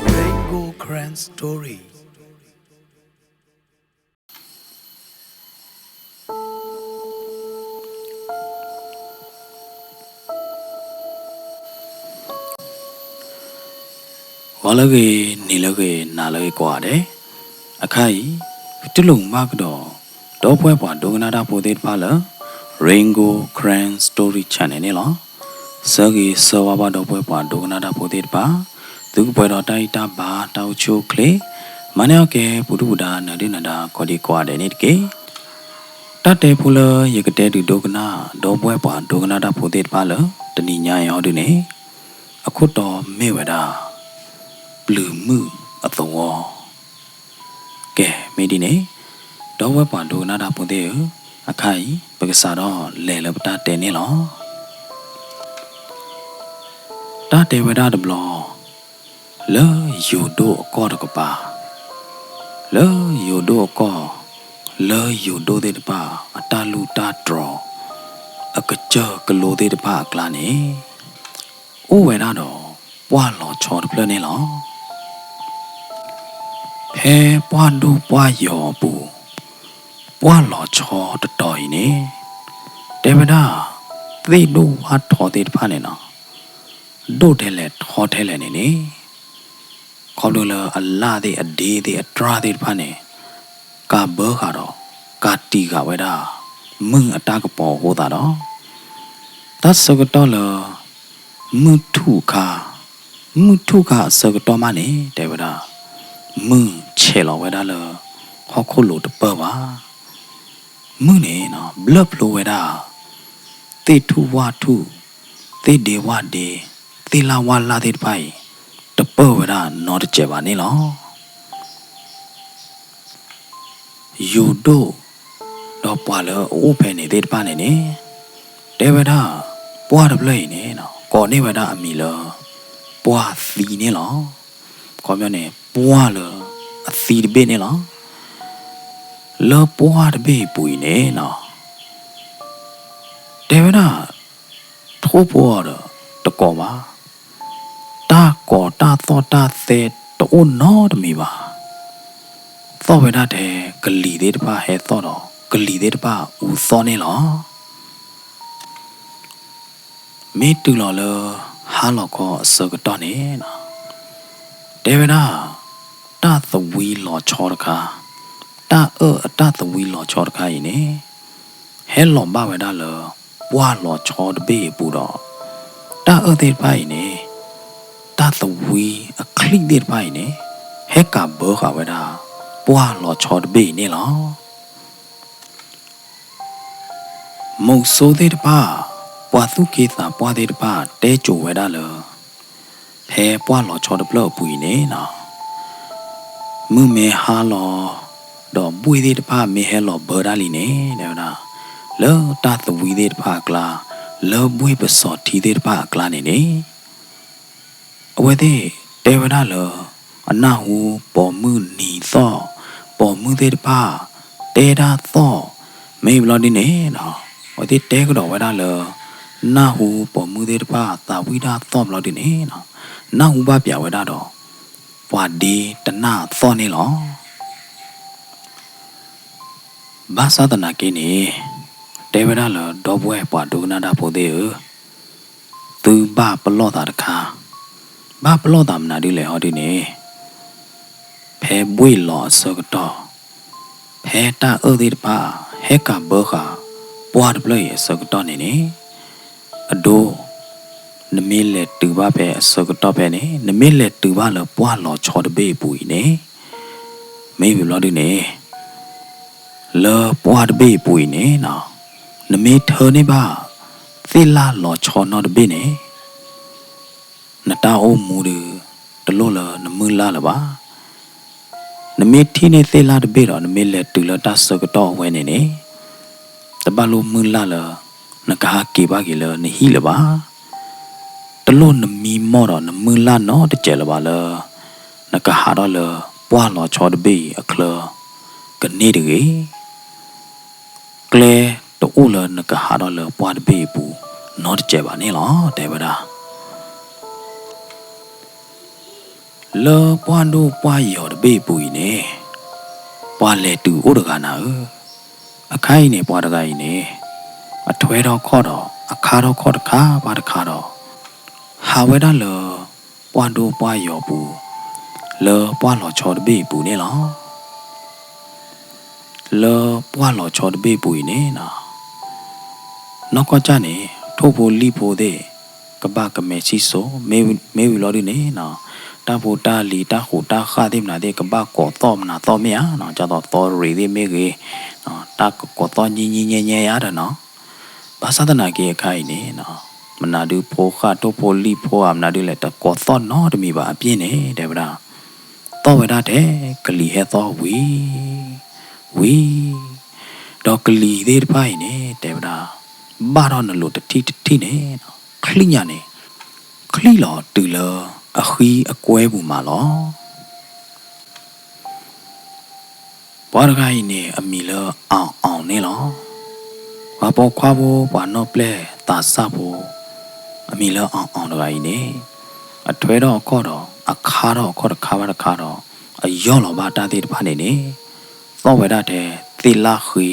Rain Gold Karen Story. ဂီၤလၢအဂ့ၤ, နံၤလၢအဂ့ၤ, နၤလၢအဂ့ၤကိးဂၤဒဲး, အခါအံၤ ပတူၢ်လိာ်မုာ်ဘၣ်ကဒီး ဒီပုၢ်ဝဲၢ်ပှၤဒိကနၣ်တၢ်ဖိသ့ၣ်တဖၣ်လၢ Rain Gold Karen Story Channel န့ၣ်လီၤ. ဆၢဂ့ၤဆၢဝါဘၣ်ဒီပုၢ်ဝဲၢ်ပှၤဒိကနၣ်တၢ်ဖိသ့ၣ်တဖၣ်, သုကပှဲၤဒီးတၢ်ဂံၢ်တၢ်ဘါ တၢ်အိၣ်ဆူၣ်အိၣ်ချ့, မၤန့ၢ်အီၣ်ကဲပူၤဒုၣ်ပူၤဒါနၢၤဒုၣ်နၢၤဒါကိးဒံကိးဂၤဒဲးန့ၣ်တက့ၢ်. တၢ်တဲဖိလၢယကတဲဒုးဒိကနၣ် ဒီပုၢ်ဝဲၢ်ပှၤဒိကနၣ်တၢ်ဖိသ့ၣ်တဖၣ်လၢ တနံၤညါအံၤအီၤဒုန့ၣ်, အခိၣ်တီမ့ၢ်ဝဲဒၣ် ပျုၤမုၣ်အသဝီ. ကဲ, မ့ၢ်ဒ်န့ၣ်, ဒီပုၢ်ဝဲၢ်ပှၤဒိကနၣ်တၢ်ဖိသ့ၣ်ဧၢ, အခါအံၤ ပကစးထီၣ်လဲၤလၢပတၢ်တဲန့ၣ်လီၤ. တၢ်တဲဝဲဒၣ်တဘျီ, လၢယိၤဒိၣ်အကီၢ်တကပၤ, လၢယိၤဒိၣ်အကီၢ်, လၢယိၤဒိၣ်သ့ၣ်တဖၣ် အတၢ်လူၢ်တၢ်တြီၤ, အကစၢၢ်ကလိသ့ၣ်တဖၣ်အကျါန့ၣ်, အိၣ်ဝဲဒၣ်ဒီး ပှၢ်လီၤဆီတဖျၢၣ်န့ၣ်လီၤ. ဖဲပှၢ်ဒိၣ်ပှၢ်ယီၤအပူၤ, ပှၢ်လီၤဆီတတီၤအံၤန့ၣ်, တဲဝဲဒၣ်, သ့ၣ်ဒိၣ်ဝၣ်ထီသ့ၣ်တဖၣ်န့ၣ်လီၤ, ဒိၣ်ထဲလဲၣ်ထီထဲလဲၣ်န့ၣ်န့ၣ်, ခီဖျိလၢအလၣ်သ့ၣ်အဒ့သ့ၣ်အတြၢ်သ့ၣ်တဖၣ်န့ၣ်, ကးဘၢဃာ်ဒီး ကးတံာ်ဃာ်ဝဲဒၣ် မုၢ်အတၢ်ကပီၤအဃိသတးဒီး, တၢ်ဆၢကတီၢ်လၢ မုၢ်ထူၣ်အခါ, မုၢ်ထူၣ်အခါအဆၢကတီၢ်မးန့ၣ် တဲဝဲဒၣ်, မုၢ်ဆဲးလီၤဝဲဒၣ်လၢ ဟီၣ်ခိၣ်လိၤတပၢၢ်ဘၣ်. မုၢ်န့ၣ် ဘျၢၣ်ဖျိဝဲဒၣ် သ့ၣ်ထူၣ်ဝၣ်ထူၣ်, သ့ၣ်ဒ့ဝၣ်ဒ့, သ့ၣ်လၣ်ဝၣ်လၣ်သ့ၣ်တဖၣ်အံၤ တပၢၢ်ဝဲဒၣ်နီတစဲးဘၣ်န့ၣ်လီၤ. ယိၤဒိၣ်, ဒီးပှၤလၢအအိၣ်ဖဲန့ၣ်သ့ၣ်တဖၣ်န့ၣ်န့ၣ်, တဲဝဲဒၣ်, ပှၢ်တဖျၢၣ်အံၤန့ၣ် ကိးန့ၢ်ဝဲဒၣ်အမံၤလၢ ပှၢ်သံန့ၣ်လီၤ. ခီပညီန့ၣ် ပှၢ်လၢအသံတဘ့ၣ်န့ၣ်လီၤ. လၢပှၢ်တဘ့ၣ်အပူၤအံၤန့ၣ် တဲဝဲဒၣ်, ထိၣ်ဖိအီၤဒီးတကိးဘၣ်. တၢ်ကိးတၢ်သီၣ်တၢ်သဲတအိၣ်နီတမံၤဘၣ်. သီၣ်ဝဲဒၣ်ထဲကလံၤသ့ၣ်တဖၣ်ဟဲသီၣ်ဒီး ကလံၤသ့ၣ်တဖၣ်အူသီၣ်န့ၣ်လီၤ. မ့ၢ်တုၤလီၤလၢဟါလီၤခီအဆၢကတီၢ်န့ၣ်, တဲဝဲဒၣ်, တၢ်သဝံလီၤဆီတခါ, တၢ်အၢၣ်အတၢ်သဝံလီၤဆီတခါအံၤန့ၣ် ဟဲလီၤဘၣ်ဝဲဒၣ်လၢပှၢ်လီၤဆီတဘ့ၣ်အပူၤဒီး, တၢ်အၢၣ်သ့ၣ်တဖၣ်အံၤန့ၣ်, တၢ်သဝံအချံၣ်သ့ၣ်တဖၣ်အံၤန့ၣ်, ဟဲကးဘၢဃာ်ဝဲဒၣ် ပှၢ်လီၤဆီတဘ့ၣ်အံၤန့ၣ်လီၤ. မုၢ်စိသ့ၣ်တဖၣ်, ပှၤသူၣ်က့သးပှၢ်သ့ၣ်တဖၣ်တဲစိၤဝဲဒၣ်လၢ ဖဲပှၢ်လီၤဆီတဖျၢၣ်အပူၤအံၤန့ၣ်, မုၢ်မ့ၢ်ဟါလီၤ, ဒီးဘှ့ၣ်သ့ၣ်တဖၣ်မ့ၢ်ဟဲလီၤဘၢတၢ်လံန့ၣ် တဲဝဲဒၣ်, လၢတၢ်သဝံသ့ၣ်တဖၣ်အကျါ, လၢဘှ့ၣ်ပစီၤထံသ့ၣ်တဖၣ်အကျါန့ၣ်န့ၣ် အဝဲသ့ၣ်တဲဝဲဒၣ်လၢ အနၢ်ဟူပိာ်မုၣ်နံၤသီၣ်, ပိာ်မုၣ်သ့ၣ်တဖၣ် တဲတၢ်သီၣ်, မ့ၢ်ဘျီဒ်န့ၣ်, အဝဲသ့ၣ်တဲကဒီးဝဲဒၣ်လၢ နၢ်ဟူပိာ်မုၣ်သ့ၣ်တဖၣ်သးဝံၣ်တၢ်သီၣ်ဘျီဒ်န့ၣ်, နၢ်ဟူဘၣ်ပၠးဝဲဒၣ်ဒီး ပှၤဒ့တနၢ်အသီၣ်န့ၣ်လီၤ. ဘၣ်ဆၣ်သနာ်က့န့ၣ်, တဲဝဲဒၣ်လၢဒီပုၢ်ဝဲၢ်ပှၤဒိကနၣ်တၢ်ဖိသ့ၣ်ဧၢ, သုဘၣ်ပလီၢ်သးတခါ, ဘၣ်ပလီၢ်သးမနုၤဒ်လဲၣ်ဟီဒ်န့ၣ်, ဖဲဘှ့ၣ်လီၤအဆၢကတီၢ်, ဖဲတၢ်အၢၣ်သ့ၣ်တဖၣ် ဟဲကးဘၢဃာ်ပှၢ်တဖျၢၣ်အံၤအဆၢကတီၢ်န့ၣ်န့ၣ်, အဒိ နမ့ၢ်လဲၤတုၤဘၣ်ဖဲအဆၢကတီၢ်ဖဲန့ၣ် နမ့ၢ်လဲၤတုၤဘၣ်လၢပှၢ်လီၤဆီတဘ့ၣ်အပူၤအံၤန့ၣ်, မ့ၢ်ဘျီဒ်န့ၣ်, လၢပှၢ်တဘ့ၣ်အပူၤအံၤန့ၣ်, နမ့ၢ်ထၢန့ၢ်ဘၣ် သ့ၣ်လၣ်လီၤဆီနီတဘ့ၣ်န့ၣ် နတၢ်အိၣ်မူဒီး တလိၣ်လၢနမုၢ်လၢ်လၢၤဘၣ်. နမ့ၢ်ထံၣ်န့ၢ်သ့ၣ်လၣ်တဘ့ၣ်ဒီး နမ့ၢ်လဲၤတုၤလၢတၢ်ဆၢကတီၢ်အဝဲန့ၣ်န့ၣ် တဘၣ်လိၣ်မုၢ်လၢ်လၢ နကဟးက့ၤဘၣ်က့ၤလၢနဟံၣ်လၢၤဘၣ်. တလိၣ်နမံမီၢ်ဒီးနမုၢ်လၢ်နီတစဲးလၢၤဘၣ်လၢ နကဟးထီၣ်လၢပှၢ်လီၤဆီတဘ့ၣ်အံၤအချၢ ကန့ၢ်တဂ့ၤ. ကျဲတအိၣ်လၢနကဟးထီၣ်လၢပှၢ်တဘ့ၣ်အံၤအပူၤ နီတစဲးဘၣ်န့ၣ်လီၤ တဲဝဲဒၣ်. လၢပှၢ်ဒိၣ်ပှၢ်ယီၤတဘ့ၣ်အပူၤအံၤန့ၣ် ပှၤလဲၤတုၤအိၣ်တဂၤနၤဧၢ, အခါအံၤန့ၣ် ပှၤတဂၤအံၤန့ၣ် အထွဲထီၣ်ခီၣ်ဒီး အခါထီၣ်ခီၣ်တခါဘၣ်တခါဒီး ဟးဝဲဒၣ်လၢ ပှၢ်ဒိၣ်ပှၢ်ယီၤပူၤ လၢပှၢ်လီၤဆီတဘ့ၣ်အပူၤန့ၣ်လီၤ. လၢပှၢ်လီၤဆီတဘ့ၣ်အပူၤအံၤန့ၣ် နီၢ်ကီၢ်ကၢ်န့ၣ် ထိၣ်ဖိလံၣ်ဖိသ့ၣ် ကဘၣ်ကမဲာ်ဆံၣ်စိ မ့ၢ်ဝံၤလီၤဒုန့ၣ် တၢ်ဖိတၢ်လံၤတၢ်ဃိးတၢ်ဃၣ်သ့ၣ်မနုၤသ့ၣ် ကဘၣ်ကိးသီၣ်မနုၤသီၣ်မ့ၢ်ဧါ, ဒ်သိးသီရ့ၤသ့ၣ်မ့ၢ်ဂ့ၤ တၢ်ကကိးသီၣ်ညံညံညဲညဲဧါဒီးနီၤ. ဘၣ်ဆၣ်သနာ်က့အခါအံၤန့ၣ် မနုၤဒုဖိဃၣ်ထိၣ်ဖိလံၣ်ဖိဧါ မနုၤဒုလဲၣ် တကိးသီၣ်နီတမံၤဘၣ်အပျ့ၤန့ၣ် တဲဝဲဒၣ် သီၣ်ဝဲဒၣ်ထဲကလံၤဟဲသီၣ်ဝံၤ ဝံၤ ဒီးကလံၤသ့ၣ်တဖၣ်အံၤန့ၣ် တဲဝဲဒၣ် ဘၣ်ထီၣ်နလိၤတထံၣ်တထံၣ်န့ၣ် ချံၣ်ညါန့ၣ် ချံၣ်လီၤတုၤလၢအဃံအကွဲပူၤမးလီၤ. ပှၤတဂၤအံၤန့ၣ် အမံၤလၢအီၣ်အီၣ်န့ၣ်လီၤ. ပှၤပိာ်ခွါဖိ ပှၤနီၣ်ပျဲၢ်သးစၢ်ဖိ အမံၤလၢအီၣ်အီၣ်တဂၤအံၤန့ၣ် အထွဲထီၣ်အခီၣ်ဒီး အခါထီၣ်အခီၣ်တခါဘၣ်တခါဒီး အယီၢ်လီၤဘၣ်တၢ်သ့ၣ်တဖၣ်န့ၣ်န့ၣ် သီၣ်ဝဲဒၣ်ထဲသ့ၣ်လၣ်ဃ့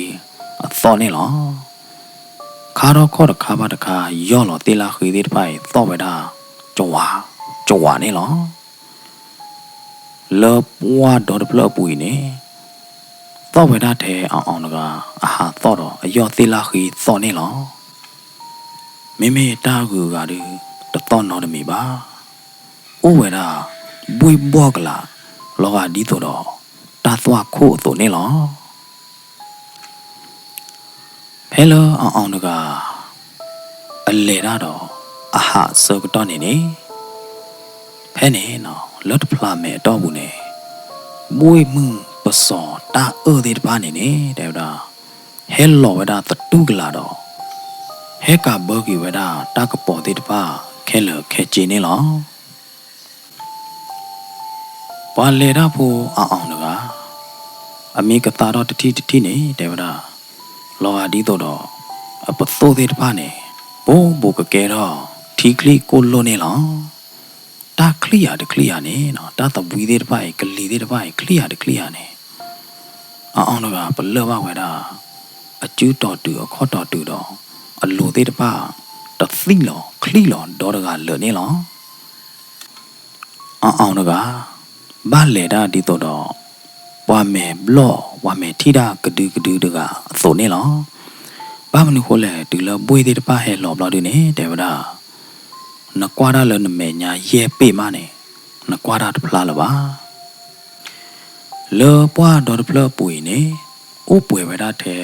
အသီၣ်န့ၣ်လီၤ. ခါထီၣ်ခီၣ်တခါဘၣ်တခါ ယီၢ်လီၤသ့ၣ်လၣ်ဃ့သ့ၣ်တဖၣ်အံၤ သီၣ်ဝဲဒၣ် ကဝး ကဝးန့ၣ်လီၤ. လၢပှၢ်ဒီတဖျၢၣ်အပူၤအံၤန့ၣ် သီၣ်ဝဲဒၣ်ထဲအီၣ်အီၣ်တဂၤ အဟးသီၣ်ဒီး အယီၢ်သ့ၣ်လၣ်ဃ့သီၣ်န့ၣ်လီၤ. မ့မ့ၢ်တၢ်ဂုၤအဂၤဒီး တသီၣ်နီတမံၤဘၣ်. အိၣ်ဝဲဒၣ် ဘှ့ၣ်ဘှီၣ်ကလာ် လီၤဂာ်ဒ်သိးဒီး တၢ်သွၣ်ခိၣ်အသိးန့ၣ်လီၤ. ဖဲလၢအီၣ်အီၣ်တဂၤ အလဲၤတၢ်ဒီး အဟးအဆၢကတီၢ်န့ၣ်န့ၣ် ဖဲန့ၣ် လၢတဖျးမဲာ်အတီၢ်ပူၤန့ၣ် ဘှ့ၣ်မုၢ်ပစီၤတၢ်အၢၣ်သ့ၣ်တဖၣ်န့ၣ်န့ၣ် တဲဝဲဒၣ် ဟဲလီၤဝဲဒၣ်သတူၢ်ကလာ်ဒီး ဟဲကးဘၢက့ၤဝဲဒၣ်တၢ်ကပီၤသ့ၣ်တဖၣ်ခဲလၢာ်ခဲဆ့န့ၣ်လီၤ. ပှၤလဲၤတၢ်ဖိအီၣ်အီၣ်တဂၤ အမံၤကသါထီၣ်တထံၣ်တထံၣ်န့ၣ် တဲဝဲဒၣ် လီၤဂာ်ဒ်သိးဒီး အပသိၣ်သ့ၣ်တဖၣ်န့ၣ် ဘိးဘိးကကဲထီၣ် ထံချံၣ်ကိၢ်လိၣ်န့ၣ်လီၤ. တၢ်ချံၣ်ယၤတချံၣ်ယၤန့ၣ် တၢ်သဝံသ့ၣ်တဖၣ်အံၤ ကလံၤသ့ၣ်တဖၣ်အံၤ ချံၣ်ယၤတချံၣ်ယၤန့ၣ် အီၣ်အီၣ်တဂၤပလၢၢ်ဘၣ်ဝဲဒၣ် အစုတီၤတုၤအခီၣ်တီၤတုၤဒီး အလိၤသ့ၣ်တဖၣ် တသံၣ်လီၤချံၣ်လီၤဒီတဂၤလၢာ်န့ၣ်လီၤ. အီၣ်အီၣ်တဂၤ ဘၣ်လဲၤတၢ်ဒ်သိးဒီး ပှၤမဲာ်ဘျီၣ် ပှၤမဲာ်ထံၣ်တၢ်ကဒုကဒုတဂၤအသိးန့ၣ်လီၤ. ဘၣ်မနုၤဃိလဲၣ် တုၤလၢဘှ့ၣ်သ့ၣ်တဖၣ်ဟဲလီၤဘျီဒုန့ၣ် တဲဝဲဒၣ် နကွၢ်တၢ်လၢနမဲာ်ညါယဲၢ်ပ့ၢ်မးန့ၣ် နကွၢ်တၢ်တဖျါလၢၤဘၣ်. လၢပှၢ်ဒီတဖျၢၣ်အပူၤအံၤန့ၣ် အိၣ်ပှဲၤဝဲဒၣ်ထဲ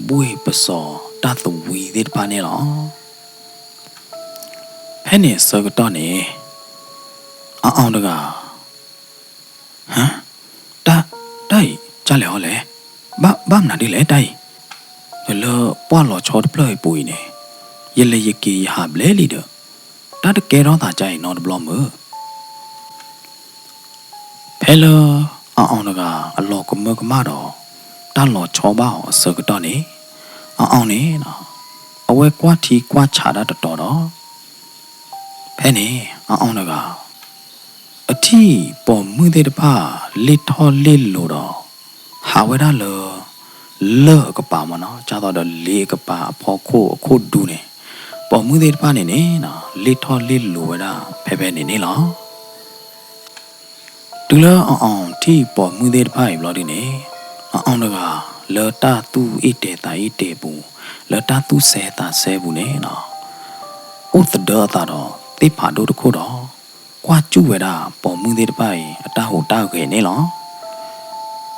ဘှ့ၣ်ပစီၤတၢ်သဝံသ့ၣ်တဖၣ်န့ၣ်လီၤ. ဖဲန့ၣ်အဆၢကတီၢ်န့ၣ် အီၣ်အီၣ်တဂၤ ဟါ, တၢ်, တၢ်အံၤ ကၢ်လဲၣ်ဟီလဲၣ်, ဘၣ်, ဘၣ်မနုၤဒ်လဲၣ်တၢ်အံၤ, လၢပှၢ်လီၤဆီတဖျၢၣ်အံၤပူၤအံၤန့ၣ် ယလဲၤယက့ၤယဟးဘျဲလံဒီး တၢ်တကဲထီၣ်သးကၢ်အံၤနီတဘျီမုၢ်. ဖဲလၢအီၣ်အီၣ်တဂၤအလီၤကမၢကမၣ်ဒီး တၢ်လီၤဆီဘၣ်အီၤအဆၢကတီၢ်န့ၣ် အီၣ်အီၣ်န့ၣ် အဝဲကွၢ်ထံကွၢ်ဆးတၢ်တတီၤဒီး ဖဲန့ၣ် အီၣ်အီၣ်တဂၤ အထံၣ်ပိာ်မုၣ်သ့ၣ်တဖၣ် လ့ၣ်ထီၣ်လ့ၣ်လိၤဒီး ဟးဝဲဒၣ်လၢ လၢၢ်အကပၤမ့ၢ်နီၤ ဒ်သိးဒီးလ့အကပၤအဖီခိၣ်အခိၣ်ဒူန့ၣ် ပိာ်မုၣ်သ့ၣ်တဖၣ်န့ၣ်န့ၣ် လ့ၣ်ထီၣ်လ့ၣ်လိၤဝဲဒၣ်ဖဲဖဲန့ၣ်န့ၣ်လီၤ. တုၤလၢအီၣ်အီၣ်ထံၣ်ပိာ်မုၣ်သ့ၣ်တဖၣ်အံၤဘျီဒုန့ၣ် အီၣ်အီၣ်တဂၤ လၢတၢ်သူၣ်အ့ၣ်တဲာ်သးအ့ၣ်တဲာ်ပူၤ လၢတၢ်သူၣ်ဆဲးသးဆဲးပူၤန့ၣ် အိၣ်သဒၢအသးဒီးသ့ၣ်ဖးဒိၣ်တခိၣ်ဒီး ကွၢ်စူၣ်ဝဲဒၣ်ပိာ်မုၣ်သ့ၣ်တဖၣ်အံၤ အတၢ်ဟူးတၢ်ဂဲၤန့ၣ်လီၤ.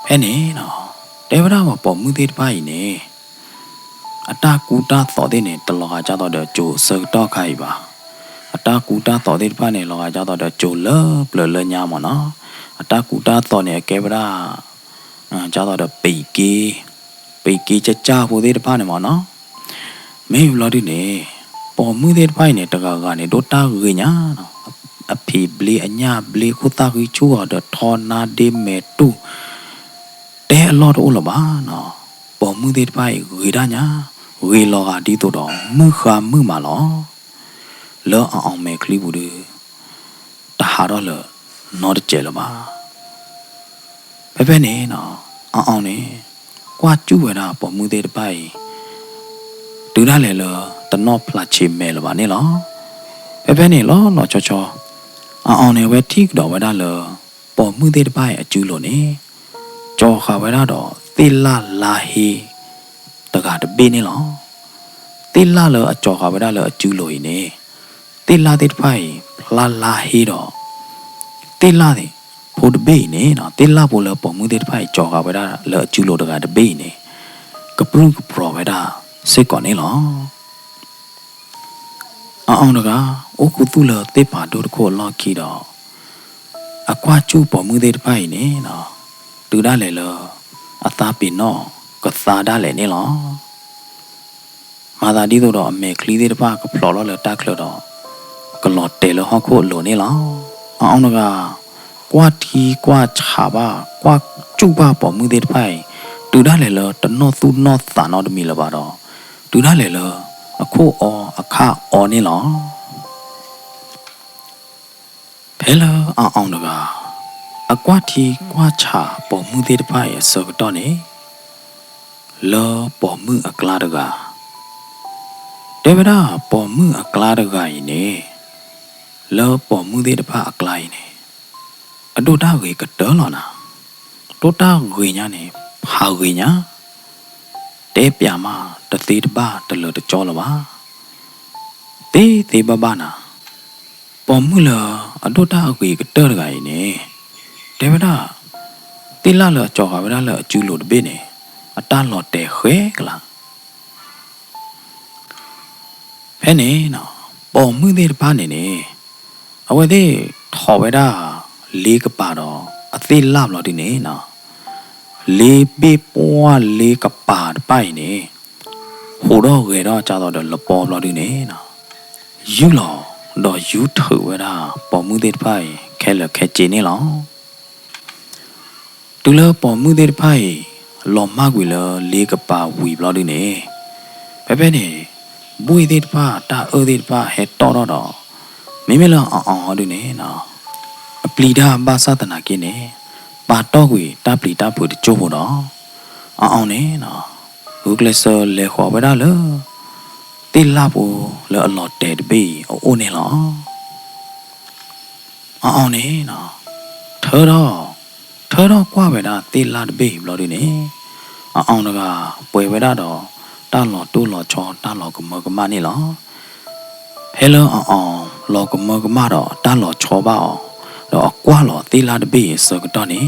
ဖဲန့ၣ် တဲဝဲဒၣ်ပှၤပိာ်မုၣ်သ့ၣ်တဖၣ်အံၤန့ၣ် အတၢ်ကူတၢ်သိးသ့ၣ်န့ၣ် တလီၤဂာ်ဒ်သိးဒီးကၠိၤအဆၢကတီၢ်ခါအံၤဘၣ်. အတၢ်ကူတၢ်သိးသ့ၣ်တဖၣ်န့ၣ် လီၤဂာ်ဒ်သိးဒီးကၠိၤလၢပျၢၤလၢညါမ့ၢ်နီၤ. အတၢ်ကူတၢ်သိးန့ၣ် အကဲဝဲဒၣ် ဒ်သိးဒီး ပံးက့ ပံးက့ကၢ်ကၢ်ဖိသ့ၣ်တဖၣ်န့ၣ်မ့ၢ်နီၤ. မ့ၢ်ဘျီဒုန့ၣ် ပိာ်မုၣ်သ့ၣ်တဖၣ်အံၤန့ၣ် တဂၤဂၤန့ၣ် ဒိၣ်တၢ်ဂ့ၤညါ, အဖံးဘျ့အညၣ်ဘျ့ ခိၣ်သၣ်ဃံဆူၣ်အီၤဒီး ထီနါဒ့မဲာ်တူၢ် တဲအလီၢ်တအိၣ်လၢၤဘၣ်နီၤ. ပိာ်မုၣ်သ့ၣ်တဖၣ်အံၤ ဂ့ၤဒၣ်ညါ, ဂ့ၤလီၤဂာ်ဒ်သိးဒီး မုၢ်ဃါမုၢ်မးလီၤ. လၢအအီၤမဲာ်ချံပူၤဒု တဟးထီၣ်လၢၤနီတစဲးလၢၤဘၣ်. ဖဲဖဲန့ၣ်နီၤ အအီၤန့ၣ် ကွၢ်စူၣ်ဝဲဒၣ်ပိာ်မုၣ်သ့ၣ်တဖၣ်အံၤ တုၤဒၣ်လဲာ်လၢ တနီၣ်ဖျါဆံးမဲာ်လၢၤဘၣ်န့ၣ်လီၤ. ဖဲဖဲန့ၣ်လီၤလီၤဆီဆီ အအီၤန့ၣ် အဝဲထံၣ်ကဒီးဝဲဒၣ်လၢ ပိာ်မုၣ်သ့ၣ်တဖၣ်အံၤအစုလိၤန့ၣ် ကၠီၤဃာ်ဝဲဒၣ်ဒီး သ့ၣ်လၣ်လါဟ့ တဂၤတဘ့ၣ်န့ၣ်လီၤ. သ့ၣ်လၣ်လၢအကၠီၤဃာ်ဝဲဒၣ်လၢအစုလိၤအံၤန့ၣ် သ့ၣ်လၣ်သ့ၣ်တဖၣ်အံၤ ဖျါလါဟ့ဒီး သ့ၣ်လၣ်ဖိတဘ့ၣ်အံၤန့ၣ် သ့ၣ်လၣ်ဖိလၢပိာ်မုၣ်သ့ၣ်တဖၣ်အံၤ ကၠီၤဃာ်ဝဲဒၣ်လၢအစုလိၤတဂၤတဘ့ၣ်အံၤန့ၣ် ကပြုၢ်ကပြီၤဝဲဒၣ်စ့ၢ်ကီးန့ၣ်လီၤ. အအီၤတဂၤ အိၣ်ခူသူၣ်လၢသ့ၣ်ဖးဒိၣ်တခိၣ်အလီၢ်ခံဒီး အကွၢ်စူၣ်ပိာ်မုၣ်သ့ၣ်တဖၣ်အံၤန့ၣ် တုၤဒၣ်လဲာ်လၢ အသးပ့ၤနီၣ်ကသါဒၣ်လဲာ်န့ၣ်လီၤ. မၤသးဒ်သိးဒီးအမဲာ်ချံသ့ၣ်တဖၣ်ကဖျိးထီၣ်လၢတၢ်ချၢဒီး ကလီၤတဲာ်လၢဟီၣ်ခိၣ်အလိၤန့ၣ်လီၤ. အအီၤတဂၤ ကွၢ်ထံကွၢ်ဆးဘၣ် ကွၢ်စူၣ်ဘၣ်ပိာ်မုၣ်သ့ၣ်တဖၣ်အံၤ တုၤဒၣ်လဲာ်လၢတနီၣ်သူၣ်နီၣ်သးနီတမံၤလၢၤဘၣ်ဒီး တုၤဒၣ်လဲာ်လၢ အခိၣ်အီအခၣ်အီန့ၣ်လီၤ. ဖဲလၢအအီၤတဂၤ အကွၢ်ထံကွၢ်ဆးပိာ်မုၣ်သ့ၣ်တဖၣ်အံၤအဆၢကတီၢ်န့ၣ် လၢပိာ်မုၣ်အကျါတဂၤ တဲဝဲဒၣ်ပိာ်မုၣ်အကျါတဂၤအံၤန့ၣ် လၢပိာ်မုၣ်သ့ၣ်တဖၣ်အကျါအံၤန့ၣ် အဒိၣ်တၢ်ဂ့ၤကတၢၢ်လီၤနၤ, ဒိၣ်တၢ်ဂ့ၤညါန့ၣ် ဖးဂ့ၤညါ, တဲပျးမးတသ့တဘၣ်တလၢာ်တကၠီလၢၤဘၣ်. သ့သ့ဘၣ်ဘၣ်နၤ, ပိာ်မုၣ်လၢအဒိၣ်တၢ်အဂ့ၤကတၢၢ်တဂၤအံၤန့ၣ် တဲဝဲဒၣ် သ့ၣ်လၣ်လၢအကၠီၤဃာ်ဝဲဒၣ်လၢအစုလိၤတဘ့ၣ်န့ၣ် အတၢ်လီၤတဲာ်ဃဲကလး ဖဲန့ၣ်နီၤ ပိာ်မုၣ်သ့ၣ်တဖၣ်န့ၣ်န့ၣ် အဝဲသ့ၣ်ထီၣ်ဝဲဒၣ် လ့ကပၤဒီးအသ့ၣ်လၣ်ဘျီဒုန့ၣ်နီၤ, လ့ဘ့ၣ်ပှၢ်လ့ကပၤတဖၣ်အံၤန့ၣ် ဟူးထီၣ်ဂဲၤထီၣ်ကၢ်သိးဒီးလပီဘျီဒုန့ၣ်နီၤ, ယူၢ်လီၤဒီးယူၢ်ထုးဝဲဒၣ်ပိာ်မုၣ်သ့ၣ်တဖၣ်အံၤ ခဲလၢာ်ခဲဆ့န့ၣ်လီၤ. တုၤလၢပိာ်မုၣ်သ့ၣ်တဖၣ်အံၤ လီၤမၢ်ကွံာ်လၢလ့ကပၤဝံၤဘျီဒုန့ၣ် ဖဲဖဲန့ၣ် ဘှ့ၣ်သ့ၣ်တဖၣ် တၢ်အၢၣ်သ့ၣ်တဖၣ်ဟဲတီၣ်ထီၣ်ဒီး မ့မ့ၢ်လၢအအီၤဒုန့ၣ်နီၤ အပျံၤတၢ်ဘၣ်ဆၣ်သနာ်က့န့ၣ် ပာ်တီၢ်ကွံာ်တၢ်ပျံၤတၢ်ဖုးတစိၢ်ဖိဒီး အအီၤန့ၣ်နီၤ ဂုာ်ကျဲးစၢးလဲၤဃီၤဝဲဒၣ်လၢ သ့ၣ်လၣ်ဖိလၢအလီၤတဲာ်တဘ့ၣ်အံၤအအိၣ်န့ၣ်လီၤ. အအီၤန့ၣ်နီၤ ထၢထီၣ် ထၢထီၣ်ကွၢ်ဝဲဒၣ်သ့ၣ်လၣ်တဘ့ၣ်အံၤဘျီဒုန့ၣ် အအီၤတဂၤပှဲၤဝဲဒၣ်ဒီး တၢ်လီၤတိၢ်လီၤဆီတၢ်လီၤကမၢကမၣ်န့ၣ်လီၤ. ဖဲလၢအအီၤလီၤကမၢကမၣ်ဒီးတၢ်လီၤဆီဘၣ်အီၤ ဒီးအကွၢ်လီၤသ့ၣ်လၣ်တဘ့ၣ်အံၤအဆၢကတီၢ်န့ၣ်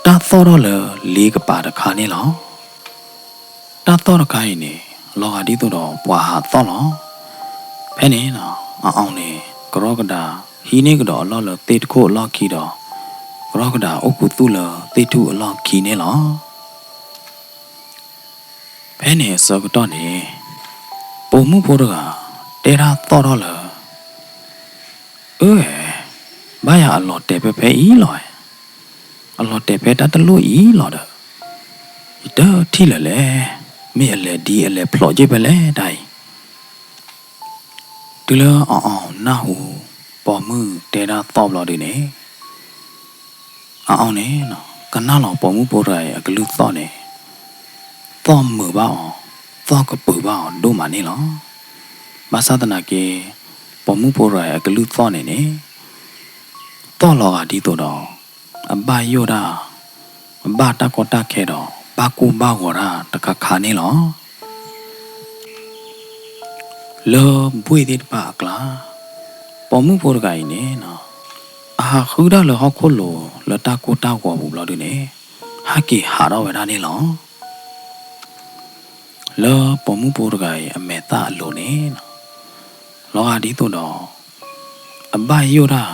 တၢ်သီၣ်ထီၣ်လၢလ့ကပၤတခါန့ၣ်လီၤ. တၢ်သီၣ်တခါအံၤန့ၣ် လီၤဂာ်ဒ်သိးဒီးပှၤဟးသီၣ်လီၤ. ဖဲန့ၣ်နီၤ အအီၤန့ၣ် ကရီကဒးဟံးန့ၢ်ကဒီးအလီၢ်လၢသ့ၣ်တခိၣ်အလီၢ်ခံဒီး ကရီကဒးအိၣ်ခူသူၣ်လၢသ့ၣ်ထူၣ်အလီၢ်ခံန့ၣ်လီၤ. ဖဲန့ၣ်အဆၢကတီၢ်န့ၣ် ပိာ်မုၣ်ဖိတဂၤ တဲတၢ်သီၣ်ထီၣ်လၢ အၢ ဘၣ်ယၤအလီၤတဲာ်ဖဲဖဲအံၤလီၤ. အလီၤတဲာ်ဖဲတၢ်တလိၣ်အံၤလီၤဒီး ယတထံၣ်လၢၤလဲၣ်, မ့ၢ်အလဲၤဒ်အလဲၤဖျိးက့ၤဖဲလဲၣ်တၢ်အံၤ. တုၤလၢအအီၤနၢ်ဟူ ပိာ်မုၣ်တဲတၢ်သီၣ်ဘျီဒုန့ၣ် အအီၤန့ၣ် ကနၣ်လီၤပိာ်မုၣ်ဖိတဂၤအံၤအကလုၢ်သီၣ်န့ၣ် သီၣ်မုာ်ဘၣ်အီၤ, သီၣ်ကပုာ်ဘၣ်အီၤဒိၣ်မးန့ၣ်လီၤ. ဘၣ်ဆၣ်သနာ်က့ ပိာ်မုၣ်ဖိတဂၤအံၤအကလုၢ်သီၣ်န့ၣ်န့ၣ် သီၣ်လီၤဂာ်ဒ်သိးဒီး အဘၣ်ယိၣ်တၢ်, အဘၣ်တၢ်ကီတၢ်ခဲဒီး ဘၣ်ကိၢ်ဘၣ်ဂီၤတၢ်တခါခါန့ၣ်လီၤ. လၢဘှ့ၣ်သ့ၣ်တဖၣ်အကျါ, ပိာ်မုၣ်ဖိတဂၤအံၤန့ၣ် အဟးဃုတၢ်လၢဟီၣ်ခိၣ်လိၤလၢတၢ်ကိၢ်တၢ်ဂီၤပူၤဘျီဒုန့ၣ် ဟဲက့ၤဟးထီၣ်ဝဲဒၣ်န့ၣ်လီၤ. လၢပိာ်မုၣ်ဖိတဂၤအံၤအမဲာ်သၣ်အလိၤန့ၣ်, လီၤဂာ်ဒ်သိးဒီး အဘၣ်ယိၣ်တၢ်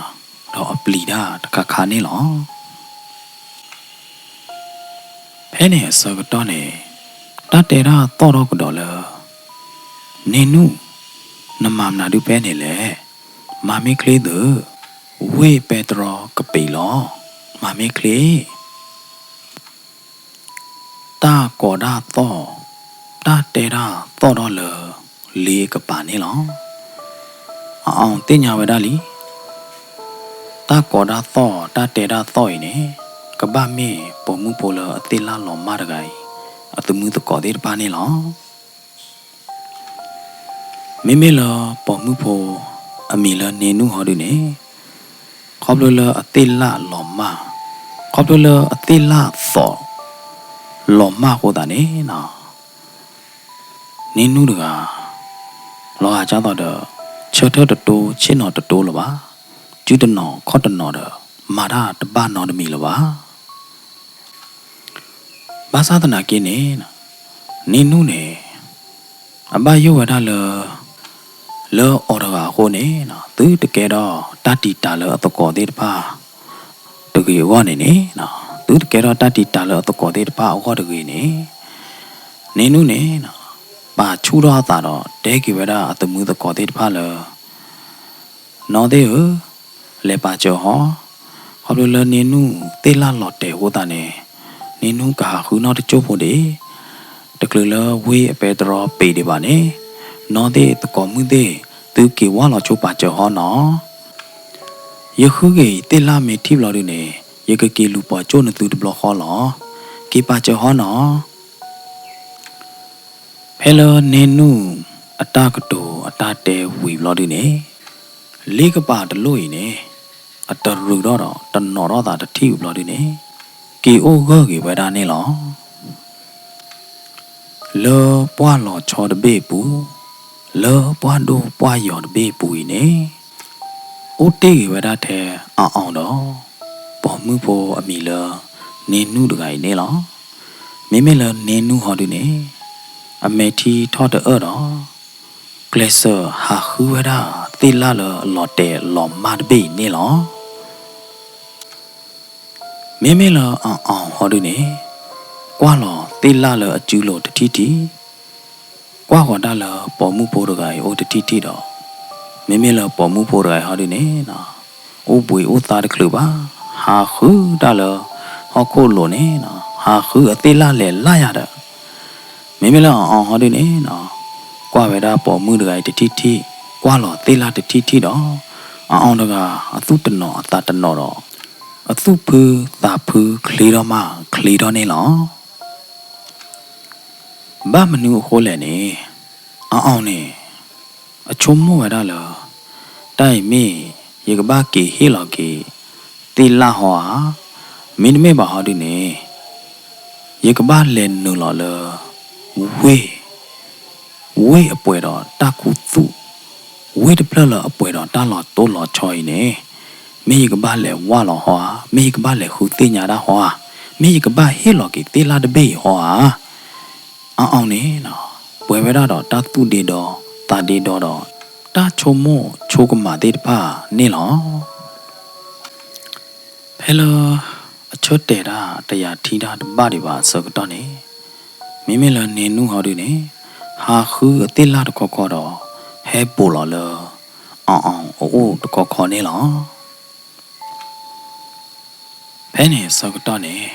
ဒီးအပျံၤတၢ်တခါခါန့ၣ်လီၤ. ဖဲန့ၣ်အဆၢကတီၢ်န့ၣ်, တၢ်တဲတၢ်သီၣ်ထီၣ်ကဒီးလၢ, န့ၢ်နူၢ်, နမၤမနုၤဒုးဖဲန့ၣ်လဲၣ်. မၤမ့ၢ်ချ့သု, ဝ့ၢ်ပဲတြီကပ့ၤလီၤ. မၤမ့ၢ်ချ့ တၢ်ကိးတၢ်သီၣ်, တၢ်တဲတၢ်သီၣ်ထီၣ်လၢ လ့ကပၤန့ၣ်လီၤ. အအီၣ်သ့ၣ်ညါဝဲဒၣ်လံ, တၢ်ကိးတၢ်သီၣ် တၢ်တဲတၢ်သီၣ်အံၤန့ၣ်, ကဘၣ်မ့ၢ်ပိာ်မုၣ်ဖိလၢအသ့ၣ်လၣ်လီၤမၢ်တဂၤအံၤ အသမုသကိးသ့ၣ်တဖၣ်န့ၣ်လီၤ. မ့မ့ၢ်လၢပိာ်မုၣ်ဖိ အမံၤလၢန့ၢ်နူၢ်ဟီဒုန့ၣ်, ခီဖျိလၢအသ့ၣ်လၣ်လီၤမၢ်, ခီဖျိလၢအသ့ၣ်လၣ်သီၣ်လီၤမၢ်အဃိသတးန့ၣ်, န့ၢ်နူၢ်တဂၤ လီၤဂာ်ဒ်သိးဒီး ဆၢထၢၣ်တတိ ဆ့ၣ်နီၤတတိလၢၤဘၣ်, စုတနီၤခီၣ်တနီၤဒီး မၤတၢ်တဘၣ်နီတမံၤလၢၤဘၣ်. ဘၣ်ဆၣ်သနာ်က့န့ၣ်, န့ၢ်နူၢ်န့ၣ် အဘၣ်ယိၣ်ဝဲဒၣ်လၢ လၢအီၤတဂၤအဃိန့ၣ်, သုတကဲထီၣ်တၢ်တံာ်တာ်လၢအသကိးသ့ၣ်တဖၣ်တဂ့ၤအဂီၢ်န့ၣ်န့ၣ်, သုတကဲထီၣ်တၢ်တံာ်တာ်လၢအသကိးသ့ၣ်တဖၣ်အဂီၢ်တဂ့ၤန့ၣ်, န့ၢ်နူၢ်န့ၣ် ပာ်ဆူၣ်ထီၣ်အသးဒီး တဲက့ၤဝဲဒၣ်အသမုသကိးသ့ၣ်တဖၣ်လၢ နီၢ်သ့ၣ်ဧၢ, လဲၤပာ်စၢၤဟီ, ခီဖျိလၢန့ၢ်နူၢ်သ့ၣ်လၣ်လီၤတဲာ်အဃိသတးန့ၣ်, န့ၢ်နူၢ်ကဟးဃုနီၢ်တစိၢ်ဖိဒံး, တချုးလၢဝ့ၢ်အပဲတြီပ့ၤဒံးဘၣ်န့ၣ်, နီၢ်သ့ၣ်သကိးမုၣ်သ့ၣ် သုက့ၤဝၢ်လီၤဆိပာ်စၢၤဟီနီၤ. ယဃုက့ၤသ့ၣ်လၣ်မ့ၢ်ထံၣ်ဘျီဒုန့ၣ်, ယကက့ၤလူၤပိာ်ကၠိၣ်နသုတဘျီဃီလီၤ. က့ၤပာ်စၢၤဟီနီၤ. ဖဲလၢန့ၢ်နူၢ်အတၢ်ကတိၤအတၢ်တဲဝံၤဘျီဒုန့ၣ်, လ့ကပၤတလိၣ်အံၤန့ၣ်, အတရုးထီၣ်ဒီးတနီၤထီၣ်သးတထံၣ်ဝံၤဘျီဒုန့ၣ်, က့ၤအိၣ်ဂၢၢ်က့ၤဝဲဒၣ်န့ၣ်လီၤ. လၢပှၢ်လီၤဆီတဘ့ၣ်အပူၤ, လၢပှၢ်ဒိၣ်ပှၢ်ယီၤတဘ့ၣ်အပူၤအံၤန့ၣ်, အိၣ်တ့ၢ်ဂ့ၤဝဲဒၣ်ထဲအအီၣ်ဒီး ပိာ်မုၣ်ဖိအမံၤလၢ န့ၢ်နူၢ်တဂၤအံၤန့ၣ်လီၤ. မ့မ့ၢ်လၢန့ၢ်နူၢ်ဟီဒုန့ၣ်, အမဲာ်ထံထီၣ်တအၢၣ်ဒီး ကျဲးစၢးဟးဃုဝဲဒၣ်သ့ၣ်လၣ်လၢအလီၤတဲာ်လီၤမၢ်တဘ့ၣ်အံၤန့ၣ်လီၤ. မ့မ့ၢ်လၢအအီၣ်ဟီဒုန့ၣ်, ကွၢ်လီၤသ့ၣ်လၣ်လၢအစုလိၤတထံၣ်ထံၣ်, ကွၢ်ဃီၤတၢ်လၢပိာ်မုၣ်ဖိတဂၤအံၤအိၣ်တထံၣ်ထံၣ်ဒီး, မ့မ့ၢ်လၢပိာ်မုၣ်ဖိတဂၤအံၤဟီဒုန့ၣ်, အိၣ်ဘှံးအိၣ်သါတချုးဘၣ်, ဟးဃုတၢ်လၢဟီၣ်ခိၣ်လိၤန့ၣ်, ဟးဃုအသ့ၣ်လၣ်လဲၤလၢ်ယၤဒီး, မ့မ့ၢ်လၢအအီၣ်ဟီဒုန့ၣ်, ကွၢ်ဝဲဒၣ်ပိာ်မုၣ်တဂၤအံၤတထံၣ်ထံၣ်, ကွၢ်လီၤသ့ၣ်လၣ်တထံၣ်ထံၣ်ဒီး, အအီၣ်တဂၤအသူၣ်တနီၤအသးတနီၤဒီး, အသူၣ်ဖုသးဖုချ့ထီၣ်မးချ့ထီၣ်န့ၣ်လီၤ. ဘၣ်မနုၤအဃိလဲၣ်န့ၣ်, အအီၣ်န့ၣ် အဆိကမိၣ်ဝဲဒၣ်လၢ တၢ်အံၤမ့ၢ်ယကဘၣ်က့ၤဟ့ၣ်လီၤက့ၤသ့ၣ်လၣ်ဟီဧါ, မ့တမ့ၢ်ဘၣ်ဟီဒုန့ၣ်, ယကဘၣ်လဲၤနုာ်လီၤလၢ ဝ့ၢ် ဝ့ၢ်အပှဲၤဒီးတၢ်ခူသူၣ်, ဝ့ၢ်တဖျၢၣ်လၢအပှဲၤဒီးတၢ်လီၤတိၢ်လီၤဆီအံၤန့ၣ်, မ့ၢ်ယကဘၣ်လဲၤဝၢ်လီၤဟီဧါ, မ့ၢ်ယကဘၣ်လဲၤဃုသ့ၣ်ညါတၢ်ဟီဧါ, မ့ၢ်ယကဘၣ်ဟ့ၣ်လီၤက့ၤသ့ၣ်လၣ်တဘ့ၣ်အံၤဟီဧါ. အအီၣ်န့ၣ် ပှဲၤဝဲဒၣ်ဒီးတၢ်သူၣ်ဒ့ဒီသးဒ့ဒီဒီး တၢ်ဆိကမိၣ်ဆိကမးသ့ၣ်တဖၣ်န့ၣ်လီၤ. ဖဲလၢအဆၢတဲာ်တၢ်တယာ်ထံတၢ်တဘၣ်ဒံးဘၣ်အဆၢကတီၢ်န့ၣ်, မ့မ့ၢ်လၢန့ၢ်နူၢ်ဟီဒုန့ၣ်, ဟးဃုအသ့ၣ်လၣ်တခီခီဒီး ဟဲပိာ်လီၤလၢအအီၣ်အအိၣ်တခီခီန့ၣ်လီၤ. ဖဲန့ၣ်အဆၢကတီၢ်န့ၣ်,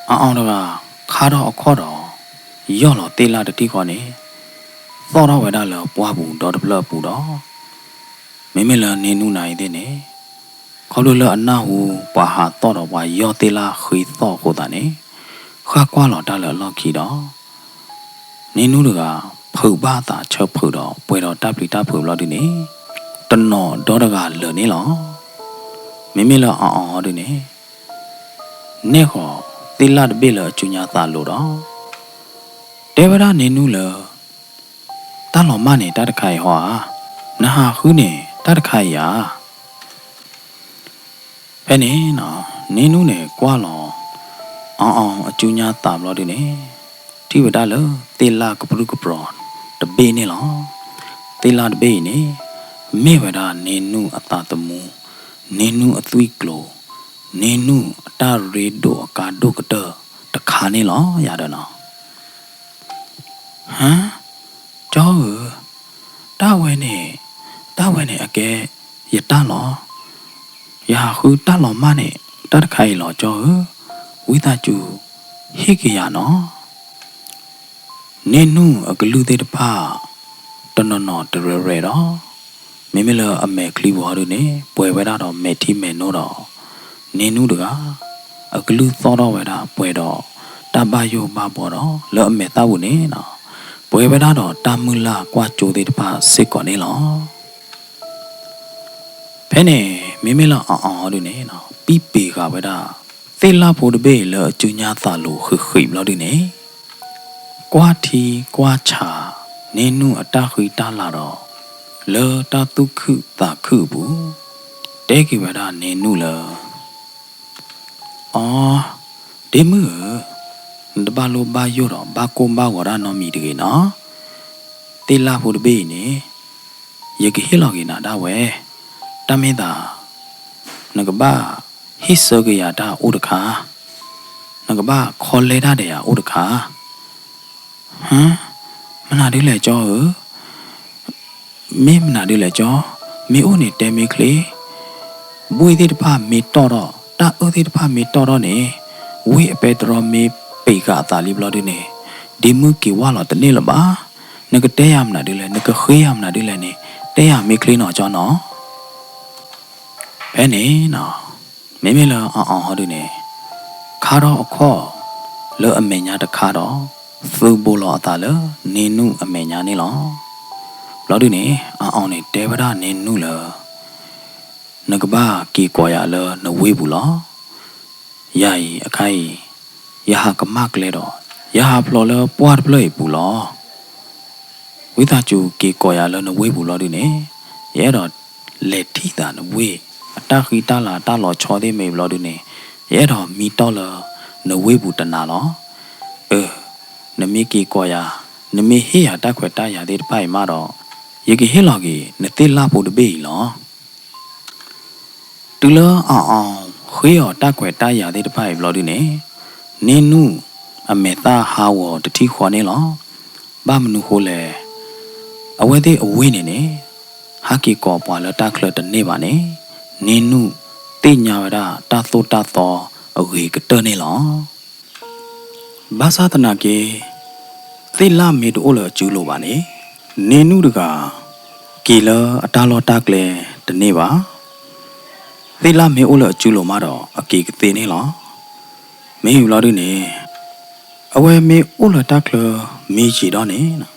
အအီၣ်တဂၤခါထီၣ်အခီၣ်ဒီး ယီၢ်လီၤသ့ၣ်လၣ်တထံၣ်ဃီန့ၣ်, သီၣ်ထီၣ်ဝဲဒၣ်လၢပှၢ်ပူၤဒီတဖျၢၣ်အပူၤဒီး, မ့မ့ၢ်လၢန့ၢ်နူၢ်နၤအံၤသ့ၣ်န့ၣ်, ခီဖျိလၢအနၢ်ဟူပှၤဟးသီၣ်ဒီးပှၤယီၢ်သ့ၣ်လၣ်ဃ့သီၣ်အဃိသတးန့ၣ်, ဃၣ်ကွၢ်လီၤတၢ်လၢအလီၢ်ခံဒီး န့ၢ်နူၢ်တဂၤ ဖုးဘၣ်သးဆၢဖုးဒီးပှဲၤဒီးတၢ်ပျံၤတၢ်ဖုးဘျီဒုန့ၣ်, တနီၤဒီတဂၤလၢာ်န့ၣ်လီၤ. မ့မ့ၢ်လၢအအီၣ်ဟီဒုန့ၣ်, နဲၣ်ဃီၤသ့ၣ်လၣ်တဘ့ၣ်လၢအစုညါသးလိၤဒီး တဲဝဲဒၣ်န့ၢ်နူၢ်လၢ တၢ်လီၤမၢ်န့ၣ်တၢ်တခါအံၤဟီဧါ, နဟးဃုန့ၣ်တၢ်တခါအံၤဧါ. ဖဲန့ၣ်န့ၢ်နူၢ်န့ၣ်ကွၢ်လီၤ အအီၣ်အစုညါသးဘျီဒုန့ၣ်, ထံၣ်ဝဲဒၣ်လၢသ့ၣ်လၣ်ကပြုၢ်ကပြီၤတဘ့ၣ်န့ၣ်လီၤ. သ့ၣ်လၣ်တဘ့ၣ်အံၤန့ၣ် မ့ၢ်ဝဲဒၣ်န့ၢ်နူၢ်အသးသမူ, န့ၢ်နူၢ်အသွံၣ်ကျိၤ, န့ၢ်နူၢ်အတၢ်ရ့ဒိၣ်အကါဒိၣ်ကတၢၢ်တခါန့ၣ်လီၤ ယၤဒီးနီၤ. ဟါ, ကၠီဧၢ, တၢ်ဝဲန့ၣ်, တၢ်ဝဲန့ၣ်အကဲယတၢ်လီၤ. ယဟးဃုတၢ်လီၤမၢ်န့ၣ် တၢ်တခါအံၤလီၤ ကၠီဧၢ, ဝံသးစူၤဟ့ၣ်က့ၤယၤနီၤ. န့ၢ်နူၢ်အကလုၢ်သ့ၣ်တဖၣ် တနီၤနီၤတရဲၣ်ရဲၣ်ဒီး မ့မ့ၢ်လၢအမဲာ်ချံပူၤဟီဒုန့ၣ် ပှဲၤဝဲဒၣ်ဒီးမဲာ်ထံမဲာ်နိဒီး န့ၢ်နူၢ်တဂၤ အကလုၢ်သီၣ်ထီၣ်ဝဲဒၣ်ပှဲၤဒီးတၢ်ဘၣ်ယိၣ်ဘၣ်ဘှီဒီး လၢအမဲာ်သၣ်ပူၤန့ၣ်နီၤ ပှဲၤဝဲဒၣ်ဒီးတၢ်မုၢ်လၢ်ကွၢ်ကၠိသ့ၣ်တဖၣ်စ့ၢ်ကီးန့ၣ်လီၤ. ဖဲန့ၣ် မ့မ့ၢ်လၢအီၣ်အီၣ်ဟီဒုန့ၣ်နီၤ ပံၣ်ပ့ၤဃာ်ဝဲဒၣ် သ့ၣ်လၣ်ဖိတဘ့ၣ်လၢအစုညါသးလိၤဃံးဃံးဘျီဒုန့ၣ် ကွၢ်ထံကွၢ်ဆးန့ၢ်နူၢ်အတၢ်ဃံတၢ်လၤဒီး လၢတၢ်သူၣ်ခုသးခုအပူၤ တဲက့ၤဝဲဒၣ်န့ၢ်နူၢ်လၢ အီ, ဒ့မုၣ်ဧၢ, နတဘၣ်လိၣ်ဘၣ်ယိၣ်ဒီးဘၣ်ကိၢ်ဘၣ်ဂီၤတၢ်နီတမံၤတဂ့ၤနီၤ. သ့ၣ်လၣ်ဖိတဘ့ၣ်အံၤန့ၣ် ယကဟ့ၣ်လီၤက့ၤနၤဒၣ်ဝဲ, တၢ်မ့ၢ်သး နကဘၣ်ဟ့ၣ်ဆၢက့ၤယၤတၢ်အိၣ်တခါ, နကဘၣ်ခီလဲတၢ်ဒီးယၤအိၣ်တခါ. ဟါ, မနုၤဒ်လဲၣ်ကၠီဧၢ, မ့ၢ်မနုၤဒ်လဲၣ်ကၠီ, မ့ၢ်အိၣ်န့ၣ်တဲမ့ၢ်ချ့. ဘှ့ၣ်သ့ၣ်တဖၣ်မ့ၢ်တီၣ်ထီၣ်, တၢ်အၢၣ်သ့ၣ်တဖၣ်မ့ၢ်တီၣ်ထီၣ်န့ၣ်, ဝ့ၢ်အပဲတြီမ့ၢ်ပံာ်ဃာ်အသးလံဘျီဒုန့ၣ်, ဒ့မုၣ်က့ၤဝၢ်လီၤတန့ၢ်လၢၤဘၣ်. နကတဲယၤမနုၤဒ်လဲၣ်, နကဃ့ယၤမနုၤဒ်လဲၣ်န့ၣ်, တဲယၤမ့ၢ်ချ့နီၤကၠီနီၤ. ဖဲန့ၣ်နီၤ, မ့မ့ၢ်လၢအီၣ်အီၣ်ဟီဒုန့ၣ်, ခါထီၣ်အခီၣ်လၢအမဲာ်ညါတခါဒီး, သုးဘူးလီၤအသးလၢန့ၢ်နူၢ်အမဲာ်ညါန့ၣ်လီၤ. ဘျီဒုန့ၣ် အီၣ်အီၣ်န့ၣ်တဲဝဲဒၣ်န့ၢ်နူၢ်လၢ နကဘၣ်က့ၤကိးယၤလၢနဝ့ၢ်ပူၤလီၤ. ယၤအံၤအခါအံၤ, ယဟးကမၣ်ကျဲဒီး, ယဟးဖျိးလၢပှၢ်တဖျၢၣ်အံၤပူၤလီၤ. ဝံသးစူၤက့ၤကိးယၤလၢနဝ့ၢ်ပူၤလီၤဒုန့ၣ်, ယအဲၣ်ဒိးလဲၤထံၣ်သးနဝ့ၢ်, အတၢ်ဃံတၢ်လၤတၢ်လီၤဆီသ့ၣ်မ့ၢ်ဘျီဒုန့ၣ်, ယအဲၣ်ဒိးမံတီၢ်လၢနဝ့ၢ်ပူၤတနၤလီၤ. အၢ, နမ့ၢ်က့ၤကိးယၤ, နမ့ၢ်ဟ့ၣ်ယၤတၢ်ခွဲးတၢ်ယာ်သ့ၣ်တဖၣ်အံၤမးဒီး, ယကဟ့ၣ်လီၤက့ၤနသ့ၣ်လၣ်ဖိတဘ့ၣ်အံၤလီၤ. တုၤလၢအီၣ်အီၣ်ဃ့အီၤတၢ်ခွဲးတၢ်ယာ်သ့ၣ်တဖၣ်အံၤဘျီဒုန့ၣ်, န့ၢ်နူၢ်အမဲာ်သၣ်ဟးဂီၤတထံၣ်ဃီန့ၣ်လီၤ. ဘၣ်မနုၤဃိလဲၣ်, အဝဲသ့ၣ်အဝ့ၢ်န့ၣ်န့ၣ်, ဟးက့ၤကိးပှၤလၢတၢ်ချၢတန့ၢ်ဘၣ်န့ၣ်, န့ၢ်နူၢ်သ့ၣ်ညါဝဲဒၣ်တၢ်သိၣ်တၢ်သီအဂ့ၤကတၢၢ်န့ၣ်လီၤ. ဘၣ်ဆၣ်သနာ်က့, သ့ၣ်လၣ်မ့ၢ်တအိၣ်လၢအစုလိၤဘၣ်န့ၣ်, န့ၢ်နူၢ်တဂၤ က့ၤလၢအတၢ်လီၢ်တၢ်ကျဲတန့ၢ်ဘၣ်. သ့ၣ်လၣ်မ့ၢ်အိၣ်လၢအစုလိၤမးဒီးအက့ၤကသ့န့ၣ်လီၤ. မ့ၢ်ဘျီဒုန့ၣ်, အဝဲမ့ၢ်အိၣ်လၢတၢ်ချၢမ့ၢ်ယံာ်ဒီးန့ၣ်,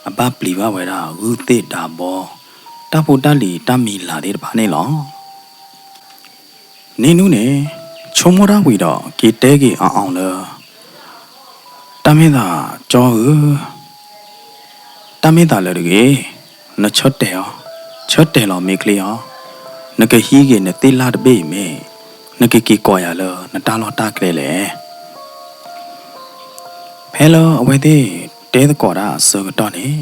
အဘၣ်ပျံၤဘၣ်ဝဲဒၣ်ဂုၢ်သ့ၣ်ဒါဘီ, တၢ်ဖိတၢ်လံၤတၢ်မံၤလၤသ့ၣ်တဖၣ်န့ၣ်လီၤ. န့ၢ်နူၢ်န့ၣ် ဆိကမိၣ်တၢ်ဝံၤဒီးက့ၤတဲက့ၤအီၣ်အီၣ်လၢ တၢ်မ့ၢ်သးကၠီဧၢ, တၢ်မ့ၢ်သးလၢတဂ့ၤ, နဆၢတဲာ်အီၤ, ဆၢတဲာ်လီၤမ့ၢ်ချ့အီၤ, နကဟံးက့ၤနသ့ၣ်လၣ်တဘ့ၣ်အံၤမ့ၢ်, နကက့ၤကိးယၤလၢနတၢ်လီၢ်တၢ်ကျဲလဲၣ်. ဖဲလၢအဝဲသ့ၣ်တဲသကိးတၢ်အဆၢကတီၢ်န့ၣ်,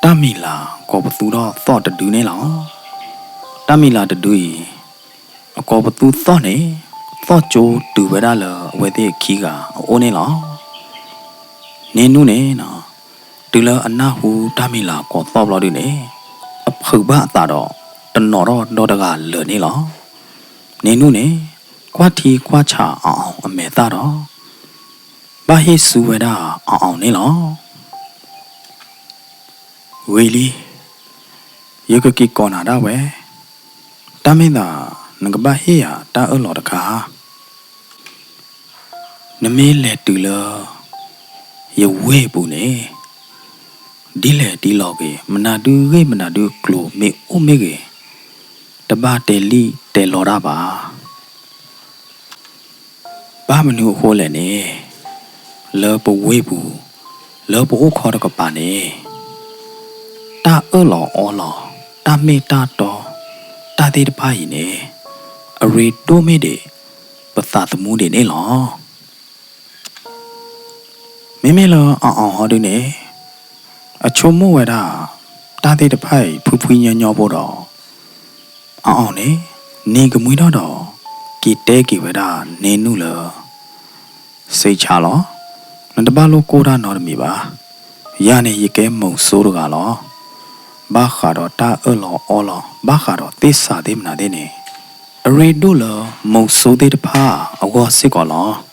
တၢ်မံၤလၤကိးပသူထီၣ်သီၣ်တဒုန့ၣ်လီၤ. တၢ်မံၤလၤတဒုအံၤ, အကိးပသူသီၣ်န့ၣ်, သီၣ်ကၠိတုၤဝဲဒၣ်လၢအဝဲသ့ၣ်ခံဂၤအအိၣ်န့ၣ်လီၤ. န့ၢ်နူၢ်န့ၣ်, တုၤလၢအနၢ်ဟူတၢ်မံၤလၤကိးသီၣ်ဘျီဒုန့ၣ်, အဖုးဘၣ်အသးဒီး တနီၤထီၣ်ဒီတဂၤလၢာ်န့ၣ်လီၤ. န့ၢ်နူၢ်န့ၣ် ကွၢ်ထံကွၢ်ဆးအီၣ်အီၣ်အမဲာ်သၣ်ဒီး ဘၣ်ဟ့ၣ်ဆူဝဲဒၣ်အီၣ်အီၣ်န့ၣ်လီၤ. ဂ့ၤလံ, ယကက့ၤကိးနၤဒၣ်ဝဲ, တၢ်မ့ၢ်သးနကဘၣ်ဟ့ၣ်ယၤတၢ်အၢၣ်လီၤတခါ. နမ့ၢ်လဲၤတုၤလၢယဝ့ၢ်ပူၤန့ၣ်, ဒ်လဲၣ်ဒ်လဲၣ်ဂ့ၤ, မနုၤဒုဂ့ၢ်မနုၤဒုကျိၤမ့ၢ်အိၣ်မ့ၢ်ဂ့ၤ, တဘၣ်တဲလံၣ်တဲလီတၢ်ဘၣ်. ဘၣ်မနုၤအဃိလဲၣ်န့ၣ်, လၢပဝ့ၢ်ပူၤ, လၢပအိၣ်ခီတကပၤန့ၣ်, တၢ်အၢၣ်လီၤအီလီၤ, တၢ်မ့ၢ်တၢ်တီ, တၢ်သ့ၣ်တဖၣ်အံၤန့ၣ်, အရ့ဒိၣ်မ့ၢ်ဒံးပသးသမူဒံးန့ၣ်လီၤ. မ့မ့ၢ်လၢအအီၣ်ဟီဒုန့ၣ် အဆိကမိၣ်ဝဲဒၣ် တၢ်သ့ၣ်တဖၣ်အံၤ ဖှံဖှံညီညီဖိဒီး အအီၣ်န့ၣ် နံၤကမှံထီၣ်ဒီး က့ၤတဲက့ၤဝဲဒၣ်န့ၢ်နူၢ်လၢ စ့ဆါလီၤ. နတဘၣ်လိၣ်ကိၢ်တၢ်နီတမံၤဘၣ်. ယၤန့ၣ်ယကဲမုဆိုးတဂၤလီၤ. ဘၣ်ဃးဒီးတၢ်အၢၣ်လီၤအီလီၤ ဘၣ်ဃးဒီးသ့ၣ်စးသ့ၣ်မနုၤသ့ၣ်န့ၣ် အရ့ဒိၣ်လၢမုဆိုးသ့ၣ်တဖၣ်အဂီၢ်စ့ၢ်ကီးလီၤ.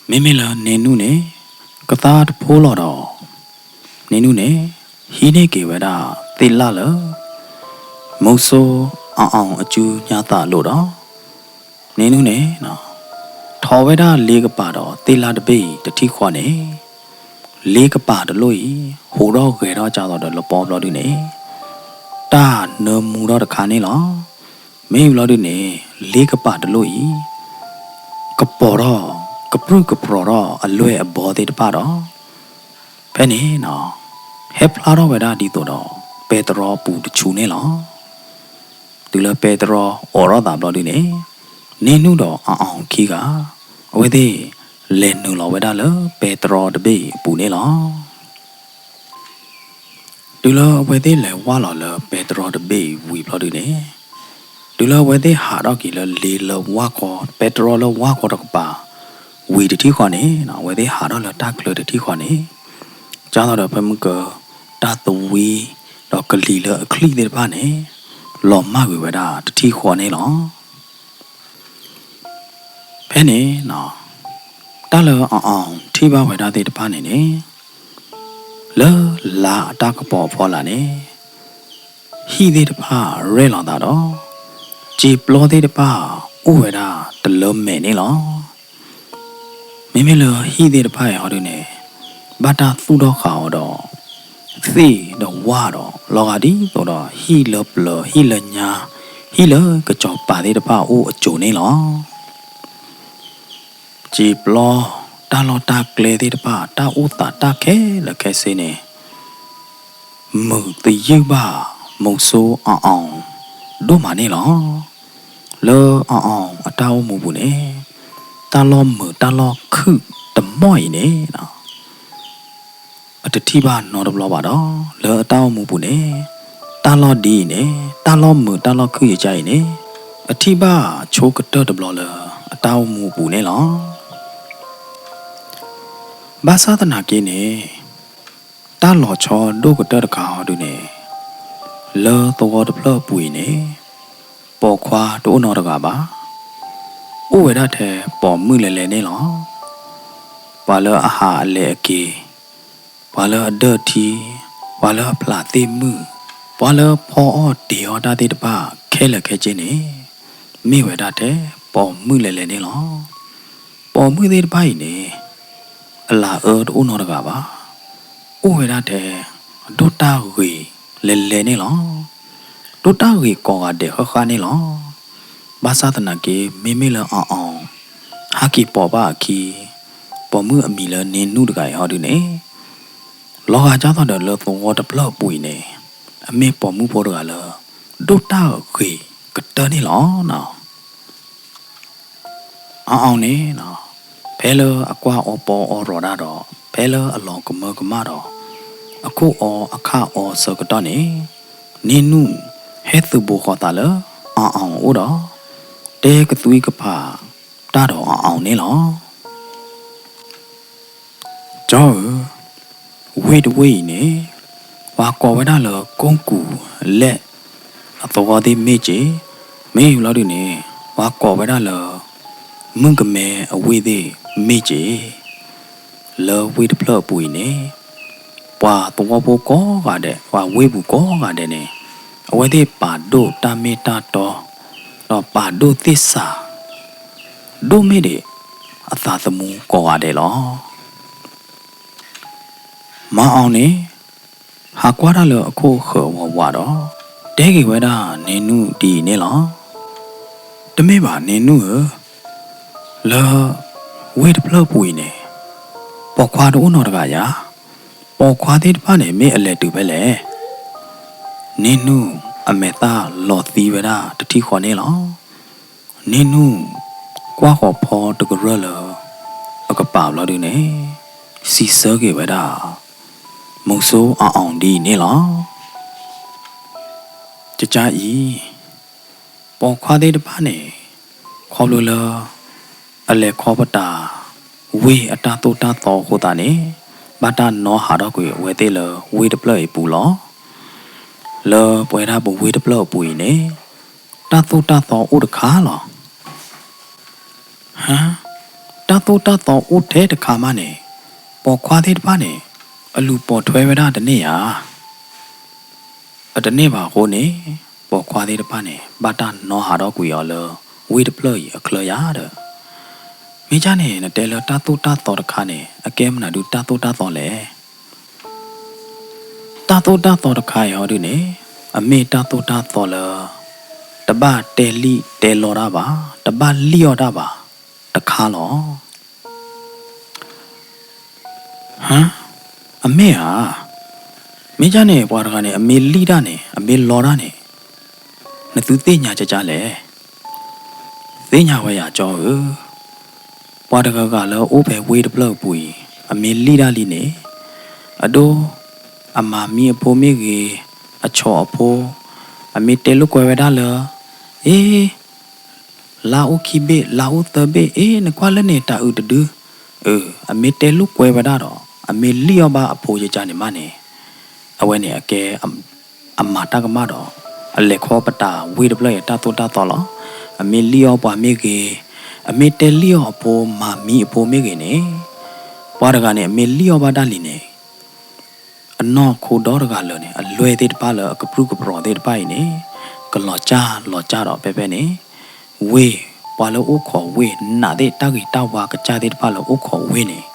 မ့မ့ၢ်လၢန့ၢ်နူၢ်န့ၣ် ကသါတဖိလီၤဒီး န့ၢ်နူၢ်န့ၣ် ဟံးန့ၢ်က့ၤဝဲဒၣ်သ့ၣ်လၣ်လၢ မုဆိုးအအီၣ်အစုညါသးအလိၤဒီး န့ၢ်နူၢ်န့ၣ် ထိးဝဲဒၣ်လ့ကပၤဒီးသ့ၣ်လၣ်တဘ့ၣ်အံၤတထံၣ်ဃီန့ၣ် လ့ကပၤတလိၣ်အံၤ ဟူးထီၣ်ဂဲၤထီၣ်ကၢ်သိးဒီးလပီဘျီဒုန့ၣ် တၢ်နၢမူထီၣ်တခါန့ၣ်လီၤ. မ့ၢ်ဘျီဒုန့ၣ် လ့ကပၤတလိၣ်အံၤ ကပီၤထီၣ် ကပြုၢ်ကပြီၤထီၣ်အလွဲၢ်အဘီသ့ၣ်တဖၣ်ဒီး ဖဲန့ၣ် ဟဲဖျါထီၣ်ဝဲဒၣ်ဒ်သိးဒီး ပဲတြီပူၤတဆူန့ၣ်လီၤ. တုၤလၢပဲတြီအိးထီၣ်သးဘျီဒုန့ၣ် န့ၢ်နူၢ်ဒီးအအီၣ်ခံဂၤ အဝဲသ့ၣ်လဲၤနုာ်လီၤဝဲဒၣ်လၢပဲတြီတဘ့ၣ်အံၤအပူၤန့ၣ်လီၤ. တုၤလၢအဝဲသ့ၣ်လဲၤဝၢ်လီၤလၢပဲတြီတဘ့ၣ်အံၤဝံၤဘျီဒုန့ၣ် တုၤလၢအဝဲသ့ၣ်ဟးထီၣ်က့ၤလၢလ့လၢဝၢ်ခီ ပဲတြီလၢဝၢ်ခီတကပၤ ဝံၤတထံၣ်ဃီန့ၣ် အဝဲသ့ၣ်ဟးထီၣ်လၢတၢ်ချၢတထံၣ်ဃီန့ၣ် ကၢ်သိးဒီးဖဲမုၢ်က တၢ်သဝံ ဒီးကလံၤလၢအချံၣ်သ့ၣ်တဖၣ်န့ၣ် လီၤမၢ်ကွံာ်ဝဲဒၣ်တထံၣ်ဃီန့ၣ်လီၤ. ဖဲန့ၣ် တၢ်လၢအအီၣ်ထံၣ်ဘၣ်ဝဲဒၣ်သ့ၣ်တဖၣ်န့ၣ်န့ၣ် လၢလါအတၢ်ကပီၤအဖီလာ်န့ၣ် ဟံၣ်သ့ၣ်တဖၣ်ရဲၣ်လီၤသးဒီး စံာ်ပျီသ့ၣ်တဖၣ်အိၣ်ဝဲဒၣ်တလၢမဲာ်န့ၣ်လီၤ. မ့မ့ၢ်လၢဟံၣ်သ့ၣ်တဖၣ်အံၤဟီဒုန့ၣ် ဘၣ်တၢ်သူၣ်ထီၣ်ဃာ်အီၤဒီး သ့ၣ်ဒီးဝၣ်ဒီး လီၤဂာ်ဒ်သိးဒီးဟံၣ်လၢပျၢၤ ဟံၣ်လၢညါ ဟံၣ်လၢကစီၤပၤသ့ၣ်တဖၣ်အိၣ်အစိၤန့ၣ်လီၤ. စံာ်ပျီ တၢ်လီၢ်တၢ်ကျဲသ့ၣ်တဖၣ် တၢ်အိၣ်သးတၢ်ခဲလၢာ်ခဲဆ့န့ၣ် မုာ်သယုၢ်ဘၣ် မုဆိုးအအီၣ်ဒိၣ်မးန့ၣ်လီၤ. လၢအအီၣ်အတၢ်အိၣ်မူပူၤန့ၣ် တၢ်လီၢ်မုာ်တၢ်လီၢ်ခုၣ်တမီၢ်အံၤန့ၣ် အတထံၣ်ဘၣ်နီတဘျီဘၣ်ဒီး လၢအတၢ်အိၣ်မူပူၤန့ၣ် တၢ်လီၢ်ဒ်အံၤန့ၣ် တၢ်လီၢ်မုာ်တၢ်လီၢ်ခုၣ်ယကါအံၤန့ၣ် အထံၣ်ဘၣ်ဆိကတၢၢ်တဘျီလၢအတၢ်အိၣ်မူအပူၤန့ၣ်လီၤ. ဘၣ်ဆၣ်သနာ်က့န့ၣ် တၢ်လီၤဆီဒိၣ်ကတၢၢ်တခါဟီဒုန့ၣ် လၢသဝီတဖျၢၣ်အပူၤအံၤန့ၣ် ပိာ်ခွါတအိၣ်နီတဂၤဘၣ်. အိၣ်ဝဲဒၣ်ထဲပိာ်မုၣ်လဲၤလဲၤန့ၣ်လီၤ. ပှၤလၢအဟးအလဲၤအက့ၤ, ပှၤလၢအဒၢၣ်ထံ, ပှၤလၢအဖျးသ့ၣ်မုၣ်, ပှၤလၢဖီအီၣ်တ့ၤအီၣ်တၢ်သ့ၣ်တဖၣ်ခဲလၢာ်ခဲဆ့န့ၣ် မ့ၢ်ဝဲဒၣ်ထဲပိာ်မုၣ်လဲၤလဲၤန့ၣ်လီၤ. ပိာ်မုၣ်သ့ၣ်တဖၣ်အံၤန့ၣ် အလၤအၢတအိၣ်နီတဂၤဘၣ်. အိၣ်ဝဲဒၣ်ထဲ ဒိၣ်တၢ်ဂ့ၤလဲၤလဲၤန့ၣ်လီၤ. ဒိၣ်တၢ်ဂ့ၤကိးဂၤဒဲးဃၣ်ဃၣ်န့ၣ်လီၤ. ဘၣ်ဆၣ်သနာ်က့ မ့မ့ၢ်လၢအအီၣ် ဟးက့ၤပိာ်ဘၣ်အခံ ပိာ်မုၣ်အမံၤလၢန့ၢ်နူၢ်တဂၤအံၤဟီဒုန့ၣ် လီၤဂာ်ကၢ်သိးဒီးလၢသဝီတဖျၢၣ်အပူၤအံၤန့ၣ် အမ့ၢ်ပိာ်မုၣ်ဖိတဂၤလၢ ဒိၣ်တၢ်ဂ့ၤကတၢၢ်န့ၣ်လီၤ. အအီၣ်န့ၣ် ဖဲလၢအကွၢ်အီပီအီရီၤဒၣ်ဒီး ဖဲလၢအလီၤကမၢကမၣ်ဒီး အခိၣ်အီအခၣ်အီအဆၢကတီၢ်န့ၣ် န့ၢ်နူၢ်ဟဲသုးဘူးဃီၤသးလၢအအီၣ်အအိၣ်ဒီး တဲကသွံကဖးတၢ်ဒီးအအီၣ်န့ၣ်လီၤ. ကၠီဧၢ, ဝ့ၢ်တဝ့ၢ်အံၤန့ၣ် ပှၤကိးဝဲဒၣ်လၢကိၢ်ကူၤလဲၣ်အသဝီသ့ၣ်မ့ၢ်က့ၤ, မ့ၢ်ဘျီဒုန့ၣ် ပှၤကိးဝဲဒၣ်လၢ မုၣ်ကမဲအဝ့ၢ်သ့ၣ်မ့ၢ်က့ၤ, လၢဝ့ၢ်တဖျၢၣ်အပူၤအံၤန့ၣ် ပှၤသဝီဖိကိးဂၤဒဲး ပှၤဝ့ၢ်ပူၤကိးဂၤဒဲးန့ၣ် အဝဲသ့ၣ်ပာ်ဒိၣ်တၢ်မ့ၢ်တၢ်တီ ဒီးပာ်ဒိၣ်သ့ၣ်စး ဒိၣ်မ့ၢ်ဒံးအသးသမူကိးဂၤဒဲးလီၤ. မၤအီၤန့ၣ် ဟးကွၢ်တၢ်လၢအခိၣ်အဃၢၤဝးဝးဒီး တဲက့ၤဝဲဒၣ်န့ၢ်နူၢ်ဒ်အံၤန့ၣ်လီၤ. တမ့ၢ်ဘၣ်န့ၢ်နူၢ်ဧၢ, လၢဝ့ၢ်တဖျၢၣ်အပူၤအံၤန့ၣ် ပိာ်ခွါတအိၣ်နီတဂၤယၤ, ပိာ်ခွါသ့ၣ်တဖၣ်န့ၣ် မ့ၢ်အလဲၤတုၤဖဲလဲၣ်. န့ၢ်နူၢ်အမဲာ်သၣ်လီၤသံဝဲဒၣ်တထံၣ်ဃီန့ၣ်လီၤ. န့ၢ်နူၢ်ကွၢ်ဃီၤဖီတကရၢၢ်လၢ အကပၤဘျီဒုန့ၣ် စံးဆၢက့ၤဝဲဒၣ် မုဆိအအီၤဒ်အံၤန့ၣ်လီၤ. ကကအံၤ ပိာ်ခွါသ့ၣ်တဖၣ်န့ၣ် ခီဖျိလၢ အလဲၤခီပတာ် ဝ့ၢ်အတၢ်သိၣ်တၢ်သီအဃိသတးန့ၣ် ဘၣ်တၢ်နီၤဟးထီၣ်ကွံာ်အဝဲသ့ၣ်လၢဝ့ၢ်တဖျၢၣ်အံၤအပူၤလီၤ. လၢပဝဲဒၣ်ပဝ့ၢ်တဖျၢၣ်အပူၤအံၤန့ၣ် တၢ်သိၣ်တၢ်သီအိၣ်တခါလီၤ. ဟါ, တၢ်သိၣ်တၢ်သီအိၣ်ထဲတခါမးန့ၣ် ပိာ်ခွါသ့ၣ်တဖၣ်န့ၣ် အလူၤပိာ်ထွဲဝဲဒၣ်တန့ၢ်ဧါ. အတန့ၢ်ဘၣ်အဃိန့ၣ် ပိာ်ခွါသ့ၣ်တဖၣ်န့ၣ် ဘၣ်တၢ်နီၤဟးထီၣ်ကွံာ်အီၤလၢ ဝ့ၢ်တဖျၢၣ်အံၤအချၢယၤဒီး မ့ၢ်ကန့ၣ် နတဲလၢတၢ်သိၣ်တၢ်သီတခါန့ၣ် အကဲမနုၤဒုးတၢ်သိၣ်တၢ်သီလဲၣ်. တၢ်သိၣ်တၢ်သီတခါအံၤဟီဒုန့ၣ် အမ့ၢ်တၢ်သိၣ်တၢ်သီလၢ တဘၣ်တဲလံၣ်တဲလီတၢ်ဘၣ်, တဘၣ်လံၣ်အီၣ်တၢ်ဘၣ်တခါလီၤ. ဟါ, အမ့ၢ်ဧါ. မ့ၢ်ကန့ၣ် ပှၤတဂၤန့ၣ် အမ့ၢ်လံၣ်တၢ်န့ၣ် အမ့ၢ်လီတၢ်န့ၣ် နသုသ့ၣ်ညါကကလဲၣ်. သ့ၣ်ညါဝဲယၤကၠီဧၢ, ပှၤတဂၤဂၤလၢအိၣ်ဖဲဝ့ၢ်တဖျၢၣ်အပူၤအံၤ အမ့ၢ်လံၣ်တၢ်လံန့ၣ် အဒိ အမၤမံအဖိမ့ၢ်ဂ့ၤ, အဆီၣ်အဖိ, အမ့ၢ်တဲလိာ်ကွဲဝဲဒၣ်လၢ အ့ လါအိၣ်ခံဘ့ၣ် လါအိၣ်သၢဘ့ၣ် အ့ နကွၢ်လၢန့ၣ်တၢ်အုးတဒု, အမ့ၢ်တဲလိာ်ကွဲဝဲဒၣ်ဒီး အမ့ၢ်လံၣ်အီၣ်ဘၣ်အဖိယကန့ၣ်မးန့ၣ် အဝဲန့ၣ်အကဲ အမၤတၢ်ကမၣ်ဒီး အလဲၤခီပတာ်ဝ့ၢ်တဖျၢၣ်အံၤတၢ်သိၣ်တၢ်သီလီၤ. အမ့ၢ်လံၣ်အီၣ်ပှၤမ့ၢ်ဂ့ၤ, အမ့ၢ်တဲလံၣ်အီၣ်အဖိမၤမံအဖိမ့ၢ်ဂ့ၤန့ၣ် ပှၤတဂၤန့ၣ် အမ့ၢ်လံၣ်အီၣ်ဘၣ်တၢ်လံန့ၣ် အနီၢ်ခိဒီတဂၤလၢာ်န့ၣ် အလွဲၢ်သ့ၣ်တဖၣ်လၢအကပြုၢ်ကပြီၤသ့ၣ်တဖၣ်အံၤန့ၣ် ကလီၤစၢ်လီၤစၢ်ဒီးဖဲဖဲန့ၣ် ဝ့ၢ် ပှၤလၢအိၣ်ခိးဝ့ၢ် နာ်သ့ၣ်တၢ်ဂ့ၤတၢ်ဝါကစၢ်သ့ၣ်တဖၣ်လၢအိၣ်ခိးဝ့ၢ်န့ၣ်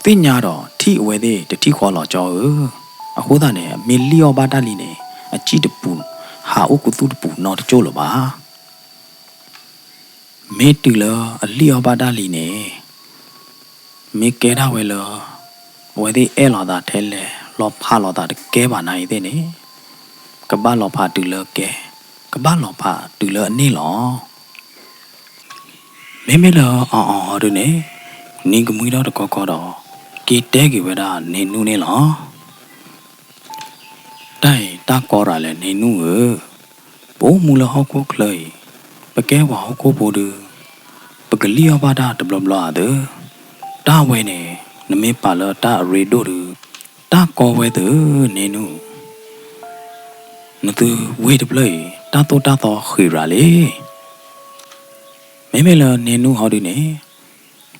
သ့ၣ်ညါဒီးထံၣ်အဝဲသ့ၣ်တထံၣ်ဃီလီၤကၠီဧၢ. အဃိသတးန့ၣ် မ့ၢ်လံၣ်အီၣ်ဘၣ်တၢ်လံန့ၣ် အစံၣ်တပူၤ ဟးအိၣ်ကသူၣ်တပူၤနီတကၠိၢ်လၢၤဘၣ်. မ့ၢ်တုၤလၢအလံၣ်အီၣ်ဘၣ်တၢ်လံန့ၣ် မ့ၢ်ကဲဒၣ်ဝဲလၢ အဝဲသ့ၣ်အဲၣ်လီၤသးထဲလဲၣ် လီၤဖးလီၤသးတကဲဘၣ်နာ်အံၤသ့ၣ်န့ၣ် ကဘၣ်လီၤဖးတုၤလၢကဲ, ကဘၣ်လီၤဖးတုၤလၢအန့ၢ်လီၤ. မ့မ့ၢ်လၢအီၣ်အီၣ်ဟီဒုန့ၣ် နံၤကမှံထီၣ်တခီခီဒီး က့ၤတဲက့ၤဝဲဒၣ်န့ၢ်နူၢ်န့ၣ်လီၤ. တၢ်အံၤတၢ်ကီရၤလဲၣ်န့ၢ်နူၢ်ဧၢ, ပအိၣ်မူလၢဟီၣ်ခိၣ်ချၢအံၤ, ပကဲပှၤဟီၣ်ခိၣ်ဖိဒု, ပကလံၣ်အီၣ်ဘၣ်တၢ်တဘျီဘျီဧါသၢ, တၢ်ဝဲန့ၣ် နမ့ၢ်ပာ်လၢတၢ်အရ့ဒိၣ်ဒု, တၢ်ကီဝဲသၢန့ၢ်နူၢ်, နသုဝ့ၢ်တဖျၢၣ်အံၤ တၢ်သိၣ်တၢ်သီဃံးရၤလံ. မ့မ့ၢ်လၢန့ၢ်နူၢ်ဟီဒုန့ၣ်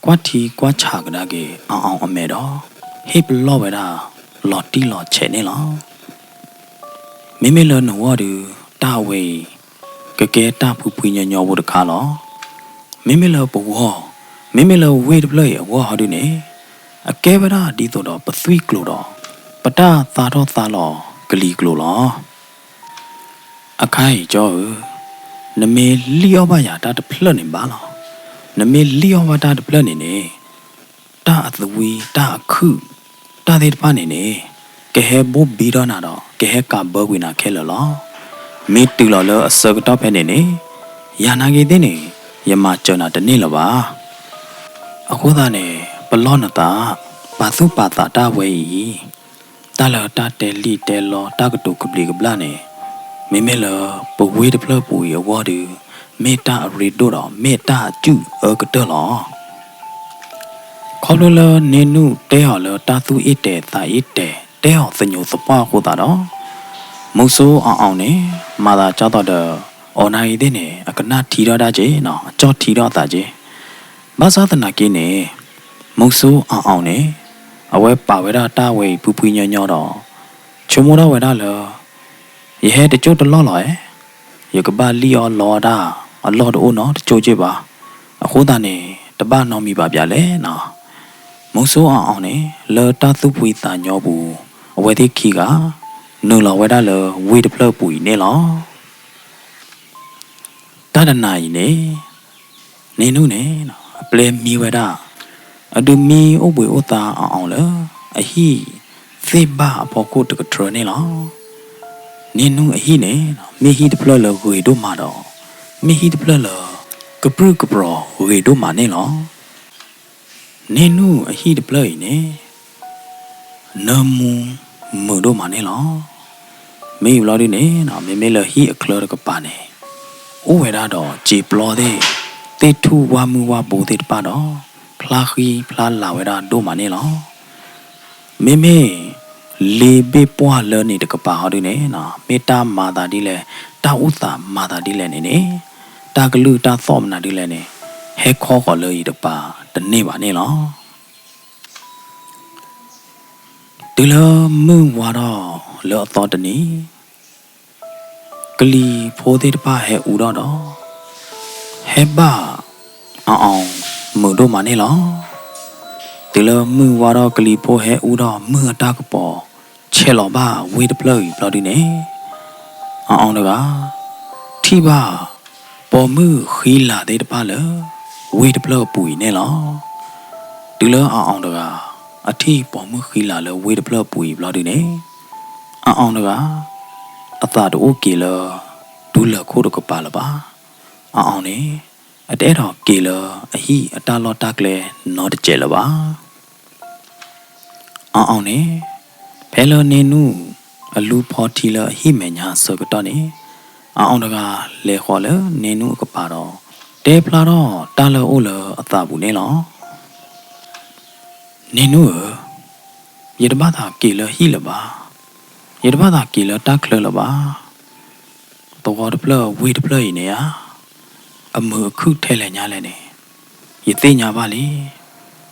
ကွၢ်ထံကွၢ်ဆးကဒါက့ၤအီၣ်အီၣ်အမဲာ်ဒီး ဟ့ၣ်ပလီၢ်ဝဲဒၣ်လီၤတံၢ်လီၤဆဲးန့ၣ်လီၤ. မ့မ့ၢ်လၢနဂီၢ်ဒု တၢ်အဝဲအံၤ ကကဲတၢ်ဖှံဖှံညီညီဖိတခါလီၤ. မ့မ့ၢ်လၢပဂီၢ်, မ့မ့ၢ်လၢဝ့ၢ်တဖျၢၣ်အံၤအဂီၢ်ဟီဒုန့ၣ် အကဲဝဲဒၣ်ဒ်သိးဒီးပသွံၣ်ကျိၤဒီး ပတၢ်သါထီၣ်သါလီၤကလံၤကျိၤလီၤ. အခါအံၤကၠီဧၢ, နမ့ၢ်လံၣ်အီၣ်ဘၣ်ယၤတၢ်တဖျၢၣ်န့ၣ်ဘၣ်လီၤ. နမ့ၢ်လံၣ်အီၣ်ဘၣ်တၢ်တဖျၢၣ်န့ၣ်န့ၣ် တၢ်အသဝံတၢ်အခုၣ် တၢ်သ့ၣ်တဖၣ်န့ၣ်န့ၣ် ကဟဲဘိၣ်ဘံထီၣ်နၤဒီး ကဟဲကးဘၢကွံာ်နၤခဲလၢာ်လီၤ. မ့ၢ်တုၤလီၤလၢအဆၢကတီၢ်ဖဲန့ၣ်န့ၣ် ယၤနာ်က့ၤသ့ၣ်န့ၣ် ယမၤစၢၤနၤတန့ၢ်လၢၤဘၣ်. အဃိသတးန့ၣ် ပလီၢ်နသး, ပာ်သူၣ်ပာ်သးတၢ်ဝဲအံၤ, တၢ်လၢတၢ်တဲလံၣ်တဲလီ တၢ်ကတိၤကဘျံးကဘျၣ်န့ၣ် မ့မ့ၢ်လၢပဝ့ၢ်တဖျၢၣ်ပူၤအံၤအဂီၢ်ဒီး မ့ၢ်တၢ်အရ့ဒိၣ်ဒီး မ့ၢ်တၢ်အစုၣ်အၢကတၢၢ်လီၤ. ခီဖျိလၢန့ၢ်နူၢ်တဲအီၤလၢတၢ်သူၣ်အ့ၣ်တဲာ်သးအ့ၣ်တဲာ် တဲအီၤသညိးသပှၢ်အဃိသတးဒီး မုဆိအီၣ်အီၣ်န့ၣ် မၤသးကၢ်သိးဒီး အီၣ်နာ်အံၤသ့ၣ်န့ၣ် အကနၣ်ထံထီၣ်ဒၣ်က့ၤနီၤ အကၠီၣ်ထံထီၣ်အသးက့ၤ. ဘၣ်ဆၣ်သနာ်က့န့ၣ် မုဆိအီၣ်အီၣ်န့ၣ် အဝဲပာ်ဝဲဒၣ်တၢ်ဝဲအံၤဖှံဖှံညီညီဒီး ဆိကမိၣ်ထီၣ်ဝဲဒၣ်လၢ ယဟဲတကၠိၢ်တလီၢ်လီၤဧါ, ယကဘၣ်လံၣ်အီၣ်လီအီၣ်တၢ်အလီၢ်တအိၣ်နီတကၠိၢ်က့ၢ်ဘၣ်. အဃိသတးန့ၣ် တဘၣ်နီတမံၤဘၣ်ပၠးလဲၣ်နီၤ. မုဆိအီၣ်အီၣ်န့ၣ် လၢတၢ်သူၣ်ဖှံသးညီပူၤ အဝဲသ့ၣ်ခံဂၤ နုာ်လီၤဝဲဒၣ်လၢဝ့ၢ်တဖျၢၣ်ပူၤအံၤန့ၣ်လီၤ. တၢ်တနၤအံၤန့ၣ် န့ၢ်နူၢ်န့ၣ် အပျဲၢ်မံဝဲဒၣ် အဒုးမံအိၣ်ဘှံးအိၣ်သါအီၣ်အီၣ်လၢ အဟံၣ်သ့ၣ်ဘၣ်အဖီခိၣ်တကတြၢန့ၣ်လီၤ. န့ၢ်နူၢ်အဟံၣ်န့ၣ် မ့ၢ်ဟံၣ်တဖျၢၣ်လၢဂ့ၤဒိၣ်မးဒီး မ့ၢ်ဟံၣ်တဖျၢၣ်လၢ ကပြုၢ်ကပြီၤဂ့ၤဒိၣ်မးန့ၣ်လီၤ. န့ၢ်နူၢ်အဟံၣ်တဖျၢၣ်အံၤန့ၣ် နၢမူမုာ်ဒိၣ်မးန့ၣ်လီၤ. မ့ၢ်ဘျီဒုန့ၣ် မ့မ့ၢ်လၢဟံၣ်အချၢတကပၤန့ၣ် အိၣ်ဝဲဒၣ်ဒီးစ့ပျီသ့ၣ်, သ့ၣ်ထူၣ်ဝၣ်မုၢ်ဝၣ်ဘိသ့ၣ်တဖၣ်ဒီး ဖျါဃံဖျါလၤဝဲဒၣ်ဒိၣ်မးန့ၣ်လီၤ. မ့မ့ၢ် လ့ဘ့ၣ်ပှၢ်လၢန့ၣ်တကပၤဟီဒုန့ၣ် မ့ၢ်တၢ်မၤသးဒ်လဲၣ်, တၢ်အိၣ်သးမၤသးဒ်လဲၣ်န့ၣ်န့ၣ် တၢ်ကလုၢ်တၢ်သီၣ်မနုၤဒ်လဲၣ်န့ၣ် ဟဲခီဃီၤလၢယတပၤတန့ၢ်ဘၣ်န့ၣ်လီၤ. တုၤလၢမုၢ်ဝါထီၣ်လၢအသီတနံၤ ကလံၤဖိသ့ၣ်တဖၣ်ဟဲအူထီၣ်ဒီး ဟဲဘၣ်အီၤအီၤမုာ်ဒိၣ်မးန့ၣ်လီၤ. တုၤလၢမုၢ်ဝါထီၣ်ကလံၤဖိဟဲအူထီၣ် မုၢ်အတၢ်ကပီၤ ဆဲးလီၤဘၣ်ဝ့ၢ်တဖျၢၣ်အံၤဘျီဒုန့ၣ် အီၤအီၤတဂၤ ထံၣ်ဘၣ် ပိာ်မုၣ်ဃံလၤသ့ၣ်တဖၣ်လၢ ဝ့ၢ်တဖျၢၣ်အပူၤအံၤန့ၣ်လီၤ. တုၤလၢအီၤအီၤတဂၤ အထံၣ်ပိာ်မုၣ်ဃံလၤလၢဝ့ၢ်တဖျၢၣ်အပူၤအံၤဘျီဒုန့ၣ် အီၤအီၤတဂၤ အသးတအိၣ်က့ၤလၢ ဒူလၢၢ်ခိၣ်တကပၤလၢၤဘၣ်. အီၤအီၤန့ၣ် အတအဲၣ်ဒိးက့ၤလၢအဟံၣ်အတၢ်လီၢ်တၢ်ကျဲနီတစဲးလၢၤဘၣ်. အီၤအီၤန့ၣ် ဖဲလၢန့ၢ်နူၢ်အလူဖီထံလၢအဟံၣ်မဲာ်ညါအဆၢကတီၢ်န့ၣ် အီၤအီၤတဂၤလဲၤဃီၤလၢန့ၢ်နူၢ်အကပၤဒီး တဲဖျါထီၣ်တၢ်လၢအအိၣ်လၢအသးပူၤန့ၣ်လီၤ. န့ၢ်နူၢ်ဧၢ, ယတဘၣ်သးက့ၤလၢဟံၣ်လၢၤဘၣ်. ယတဘၣ်သးက့ၤလၢတၢ်ချၢလၢၤဘၣ်. သဝီတဖျၢၣ်ဝ့ၢ်တဖျၢၣ်အံၤန့ၣ်ဧါ, အမုာ်အခုၣ်ထဲလဲၣ်ညါလဲၣ်န့ၣ် ယသ့ၣ်ညါဘၣ်လံ.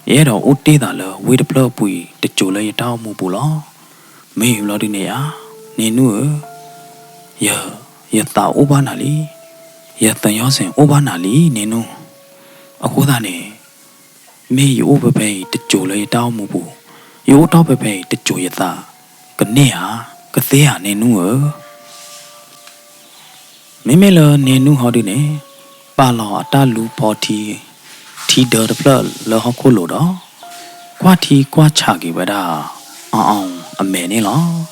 ယအဲၣ်ဒိးအိၣ်တ့ၢ်သးလၢဝ့ၢ်တဖျၢၣ်အပူၤအံၤ တစိၤလၢယတၢ်အိၣ်မူပူၤလီၤ. မ့ၢ်ဘျီဒုန့ၣ်ဧါ, န့ၢ်နူၢ်ဧၢ, ယ, ယသးအိၣ်ဘၣ်နၤလံ. ယသညီစ့ၣ်အိၣ်ဘၣ်နၤလံ န့ၢ်နူၢ်. အဃိသတးန့ၣ် မ့ၢ်ယအိၣ်ဖဲဖဲအံၤတစိၤလၢယတၢ်အိၣ်မူပူၤ, ယအိၣ်တီၢ်ဖဲဖဲအံၤတစိၤယသးကန့ၢ်ဧါ, ကသ့ဧါ န့ၢ်နူၢ်ဧၢ. မ့မ့ၢ်လၢန့ၢ်နူၢ်ဟီဒုန့ၣ် ပာ်လီၤအတၢ်လူဖီထံ ထံဒၢတဖျၢၣ်လၢဟီၣ်ခိၣ်လိၤဒီး ကွၢ်ထံကွၢ်ဆးက့ၤဝဲဒၣ် အီၤအီၤအမဲာ်န့ၣ်လီၤ.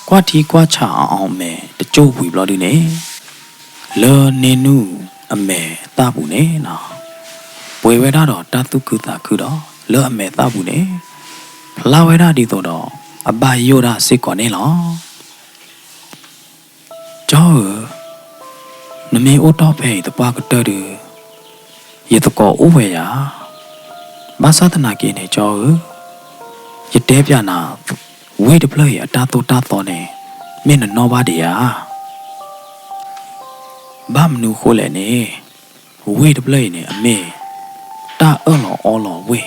ကွၢ်ထံကွၢ်ဆးအီၤအီၤအမဲာ်တစိၢ်ဝံၤဘျီဒုန့ၣ် လၢန့ၢ်နူၢ်အမဲာ်သၣ်ပူၤန့ၣ် ပှဲၤဝဲဒၣ်ဒီးတၢ်သူၣ်ခုသးခုဒီး လၢအမဲာ်သၣ်ပူၤန့ၣ် ဖျါဝဲဒၣ်ဒ်သိးဒီး အဘၣ်ယိၣ်ဒၣ်စ့ၢ်ကီးန့ၣ်လီၤ. ကၠီဧၢ, နမ့ၢ်အိၣ်တီၢ်ဖဲအံၤသပှၢ်ကတၢၢ်ဒီး ယသကိးအိၣ်ဝဲယၤ. ဘၣ်ဆၣ်သနာ်က့န့ၣ် ကၠီဧၢ, ယတဲပျးနၤ ဝ့ၢ်တဖျၢၣ်အံၤအတၢ်သိၣ်တၢ်သီန့ၣ် မ့ၢ်နနီၣ်ဘၣ်ဒံးဧါ. ဘၣ်မနုၤဃိလဲၣ်န့ၣ် ဝ့ၢ်တဖျၢၣ်အံၤန့ၣ် အမ့ၢ် တၢ်အၢၣ်လီၤအီလီၤ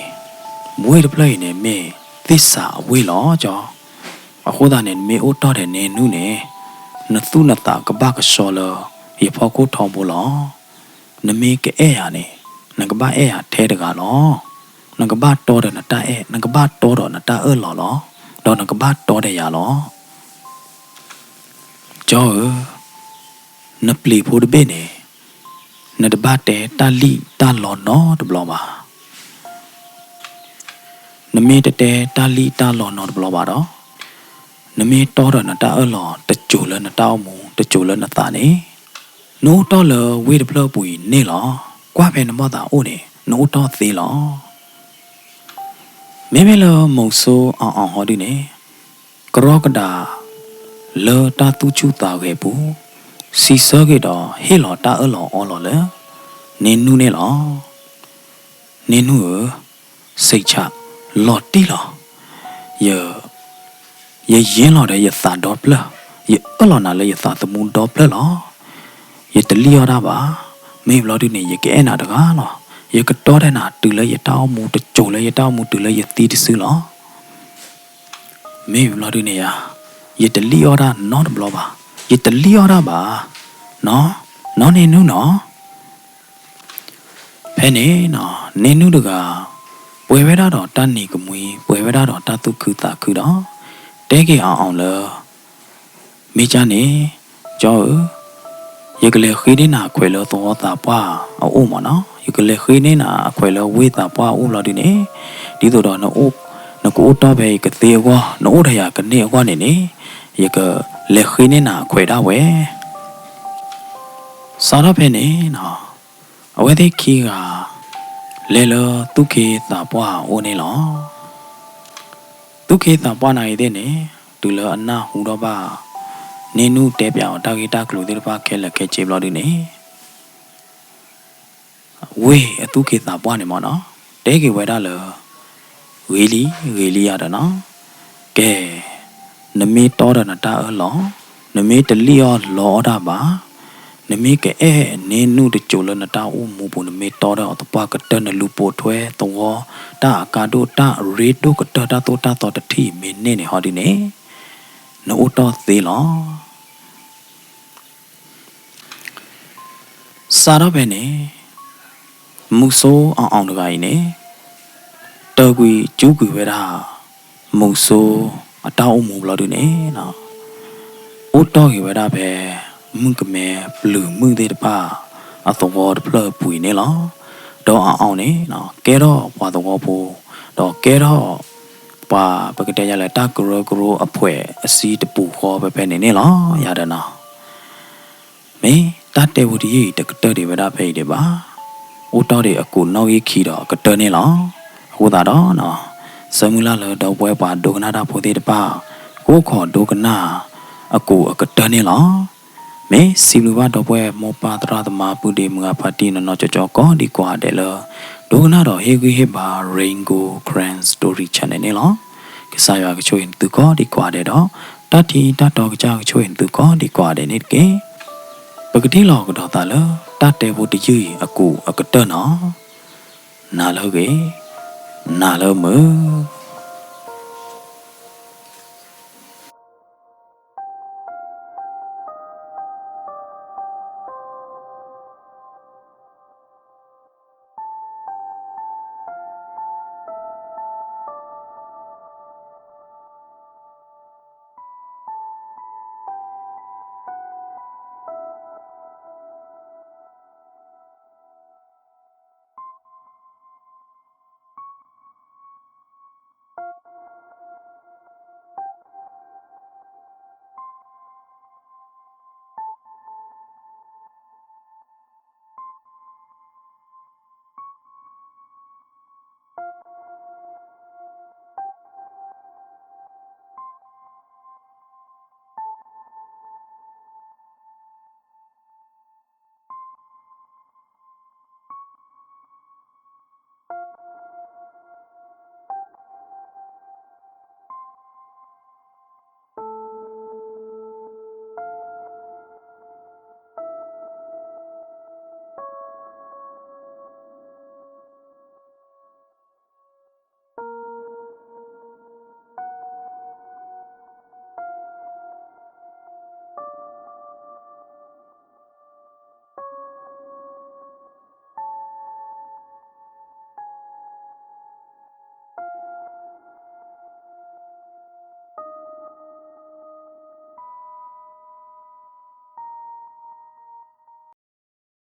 ဝ့ၢ်, ဝ့ၢ်တဖျၢၣ်အံၤန့ၣ်မ့ၢ် သ့ၣ်စးအဝ့ၢ်လီၤ ကၠီ. အဃိသတးန့ၣ် နမ့ၢ်အိၣ်တီၢ်ဒီးန့ၢ်နူၢ်န့ၣ် နသူၣ်နသးကဘၣ်ကဆှီလၢ ယဖီခိၣ်ထီဘိလီၤ. နမ့ၢ်ကအဲၣ်ယၤန့ၣ် နကဘၣ်အဲၣ်ယၤထဲတဂၤလီၤ. နကဘၣ်တီဒီးနတၢ်အဲၣ်, နကဘၣ်တီဒီးနတၢ်အၢၣ်လီၤလီၤ. ဒီးနကဘၣ်တီဒီးယၤလီၤ. ကၠီဧၢ, နပျံၤဖိတဘ့ၣ်န့ၣ် နတဘၣ်တဲတၢ်လံၣ်တၢ်လီနီတဘျီဘၣ်. နမ့ၢ်တတဲတၢ်လံၣ်တၢ်လီနီတဘျီဘၣ်ဒီး နမ့ၢ်တီဒီးနတၢ်အၢၣ်လီၤတစိၤလၢနတၢ်အိၣ်မူ တစိၤလၢနသးန့ၣ် နအိၣ်တီၢ်လၢဝ့ၢ်တဖျၢၣ်အပူၤအံၤန့ၣ်လီၤ. ကွၢ်ဖဲနဘၣ်သးအိၣ်န့ၣ် နအိၣ်တီၢ်သ့လီၤ. မ့မ့ၢ်လၢမုဆိအီၤအီၤဟီဒုန့ၣ် ကရီကဒး လၢတၢ်သူၣ်ဆူၣ်သးဂဲၤပူၤ စံးဆၢက့ၤဒီးဟ့ၣ်လီၤတၢ်အၢၣ်လီၤအီလီၤလၢ န့ၢ်နူၢ်န့ၣ်လီၤ. န့ၢ်နူၢ်ဧၢ, စိတ်ချ လီၤတံၢ်လီၤ. ယ ယယ့လီၤဒီးယသးဒီဖျၢၣ်, ယအၢၣ်လီၤနၤလၢယသးသမူဒီဖျၢၣ်လီၤ. ယတလံၣ်အီၣ်တၢ်ဘၣ်. မ့ၢ်ဘျီဒုန့ၣ် ယကအဲၣ်နၤတဂၤလီၤ. ယကတီဒီးနၤတုၤလၢယတၢ်အိၣ်မူတစိၤလၢယတၢ်အိၣ်မူတုၤလၢယသံတစုလီၤ. မ့ၢ်ဘျီဒုန့ၣ်ဧါ, ယတလံၣ်အီၣ်တၢ်နီတဘျီဘၣ်. ယတလံၣ်အီၣ်တၢ်ဘၣ်. နီၢ်, နီၢ်န့ၢ်နူၢ်နီၢ်. ဖဲန့ၣ် န့ၢ်နူၢ်တဂၤ ပှဲၤဝဲဒၣ်ဒီးတၢ်နံၤကမှံ ပှဲၤဝဲဒၣ်ဒီးတၢ်သူၣ်ခုသးခုဒီး တဲက့ၤအီၤအီၤလၢ မ့ၢ်ကၢ်န့ၣ် ကၠီဧၢ, ယကလဲၤဃ့န့ၢ်နၤအခွဲးလၢသဝီသးပှၢ်အအိၣ်မၢ်နီၤ, ယကလဲၤဃ့န့ၢ်နၤအခွဲးလၢဝ့ၢ်သးပှၢ်အအိၣ်ဘျီဒုန့ၣ်, ဒ်သိးဒီး နကအိၣ်တီၢ်ဖဲအံၤကသ့အဂီၢ်, နအိၣ်ဒီးယၤကန့ၢ်အဂီၢ်န့ၣ်န့ၣ်, ယကလဲၤဃ့န့ၢ်နၤအခွဲးဒၣ်ဝဲ. စးထီၣ်ဖဲန့ၣ် အဝဲသ့ၣ်ခံဂၤ လဲၤလၢသူၣ်က့သးပှၢ်အအိၣ်န့ၣ်လီၤ. သူၣ်က့သးပှၢ်နၤအံၤသ့ၣ်န့ၣ် တုၤလၢအနၢ်ဟူထီၣ်ဘၣ် န့ၢ်နုၣ်တဲပၠးအီၤတၢ်ဂ့ၢ်တၢ်ကျိၤသ့ၣ်တဖၣ်ခဲလၢာ်ခဲဆ့ဘျီဒုန့ၣ် ဝ့ၢ်အသူၣ်က့သးပှၢ်န့ၣ်မ့ၢ်နီၤ တဲက့ၤဝဲဒၣ်လၢ ဂ့ၤလံ ဂ့ၤလံယၤဒီးနီၤ, ကဲ, နမ့ၢ်တီဒီးနတၢ်အၢၣ်လီၤ, နမ့ၢ်တလံၣ်အီၣ်လီအီၣ်တၢ်ဘၣ်, နမ့ၢ်ကအဲၣ်န့ၢ်နုၣ်တစိၤလၢနတၢ်အိၣ်မူပူၤ နမ့ၢ်တီဒီးအီၤသပှၢ်ကတၢၢ် နလူၤပိာ်ထွဲသဝီ တၢ်အကါဒိၣ် တၢ်ရ့ဒိၣ်ကတၢၢ် တၢ်သိၣ်တၢ်သီတထံၣ်မ့ၢ်န့ၢ်န့ၣ်ဟီဒုန့ၣ် နအိၣ်တီၢ်သ့လီၤ. စးထီၣ်ဖဲန့ၣ် မုဆိအီၣ်အီၣ်တဂၤအံၤန့ၣ် တၢၢ်ကွံာ်ကၠူကွံာ်ဝဲဒၣ် မုဆိအတၢ်အိၣ်မူဘျီဒုန့ၣ် အိၣ်တီၢ်က့ၤဝဲဒၣ်ဖဲ မုၣ်ကမဲပျုၤမုၣ်သ့ၣ်တဖၣ် အသဝီတဖျၢၣ်အပူၤအံၤန့ၣ်လီၤ. ဒီးအီၣ်အီၣ်န့ၣ် ကဲထီၣ်ပှၤသဝီဖိ ဒီးကဲထီၣ် ပှၤပကတဲယၤလၢတၢ်ကရၢကရိအဖှဲးအဆံတပူၤဃီဖဲဖဲန့ၣ်န့ၣ်လီၤ ယၤဒီးနီၤ. မ့ၢ်တၢ်တဲဖိတယုၢ်အံၤ တကတၢၢ်ဒံးဝဲဒၣ်ဖဲအံၤဒံးဘၣ်. အိၣ်တီၢ်ဒံးအကူာ်နီၣ်ဂံၢ်ခံဒီးအကတၢၢ်န့ၣ်လီၤ. အဃိသတးဒီး ဆၢမုၢ်လၢ်လၢဒီပုၢ်ဝဲၢ်ပှၤဒိကနၣ်တၢ်ဖိသ့ၣ်တဖၣ် ကအိၣ်ခိးဒိကနၣ်အကူာ်အကတၢၢ်န့ၣ်လီၤ. မ့ၢ်စံးဘျုးဘၣ်ဒီပုၢ်ဝဲၢ်မိၢ်ပၢ်သရၣ်သမါပုၢ်ဒ့မုၣ်အဖါတံၢ်နီၢ်နီၢ်ကၠီကၠီကိးဒံကိးဂၤဒဲးလၢ ဒိကနၣ်ဒီးဟ့ၣ်ဂံၢ်ဟ့ၣ်ဘါ Rain Gold Karen Story Channel န့ၣ်လီၤ. ကစၢ်ယွၤကဆိၣ်ဂ့ၤနသုကိးဒံကိးဂၤဒဲးဒီး တၢ်ထံၣ်တၢ်တီကစၢ်ကဆိၣ်ဂ့ၤနသုကိးဒံကိးဂၤဒဲးန့ၣ်တက့ၢ်. ပကထံၣ်လိာ်ကဒီးသးလၢ တၢ်တဲဖိတယုၢ်အံၤအကူာ်အကတၢၢ်နီၤ. နၤလၢဂ့ၤ, နၤလၢမုာ်.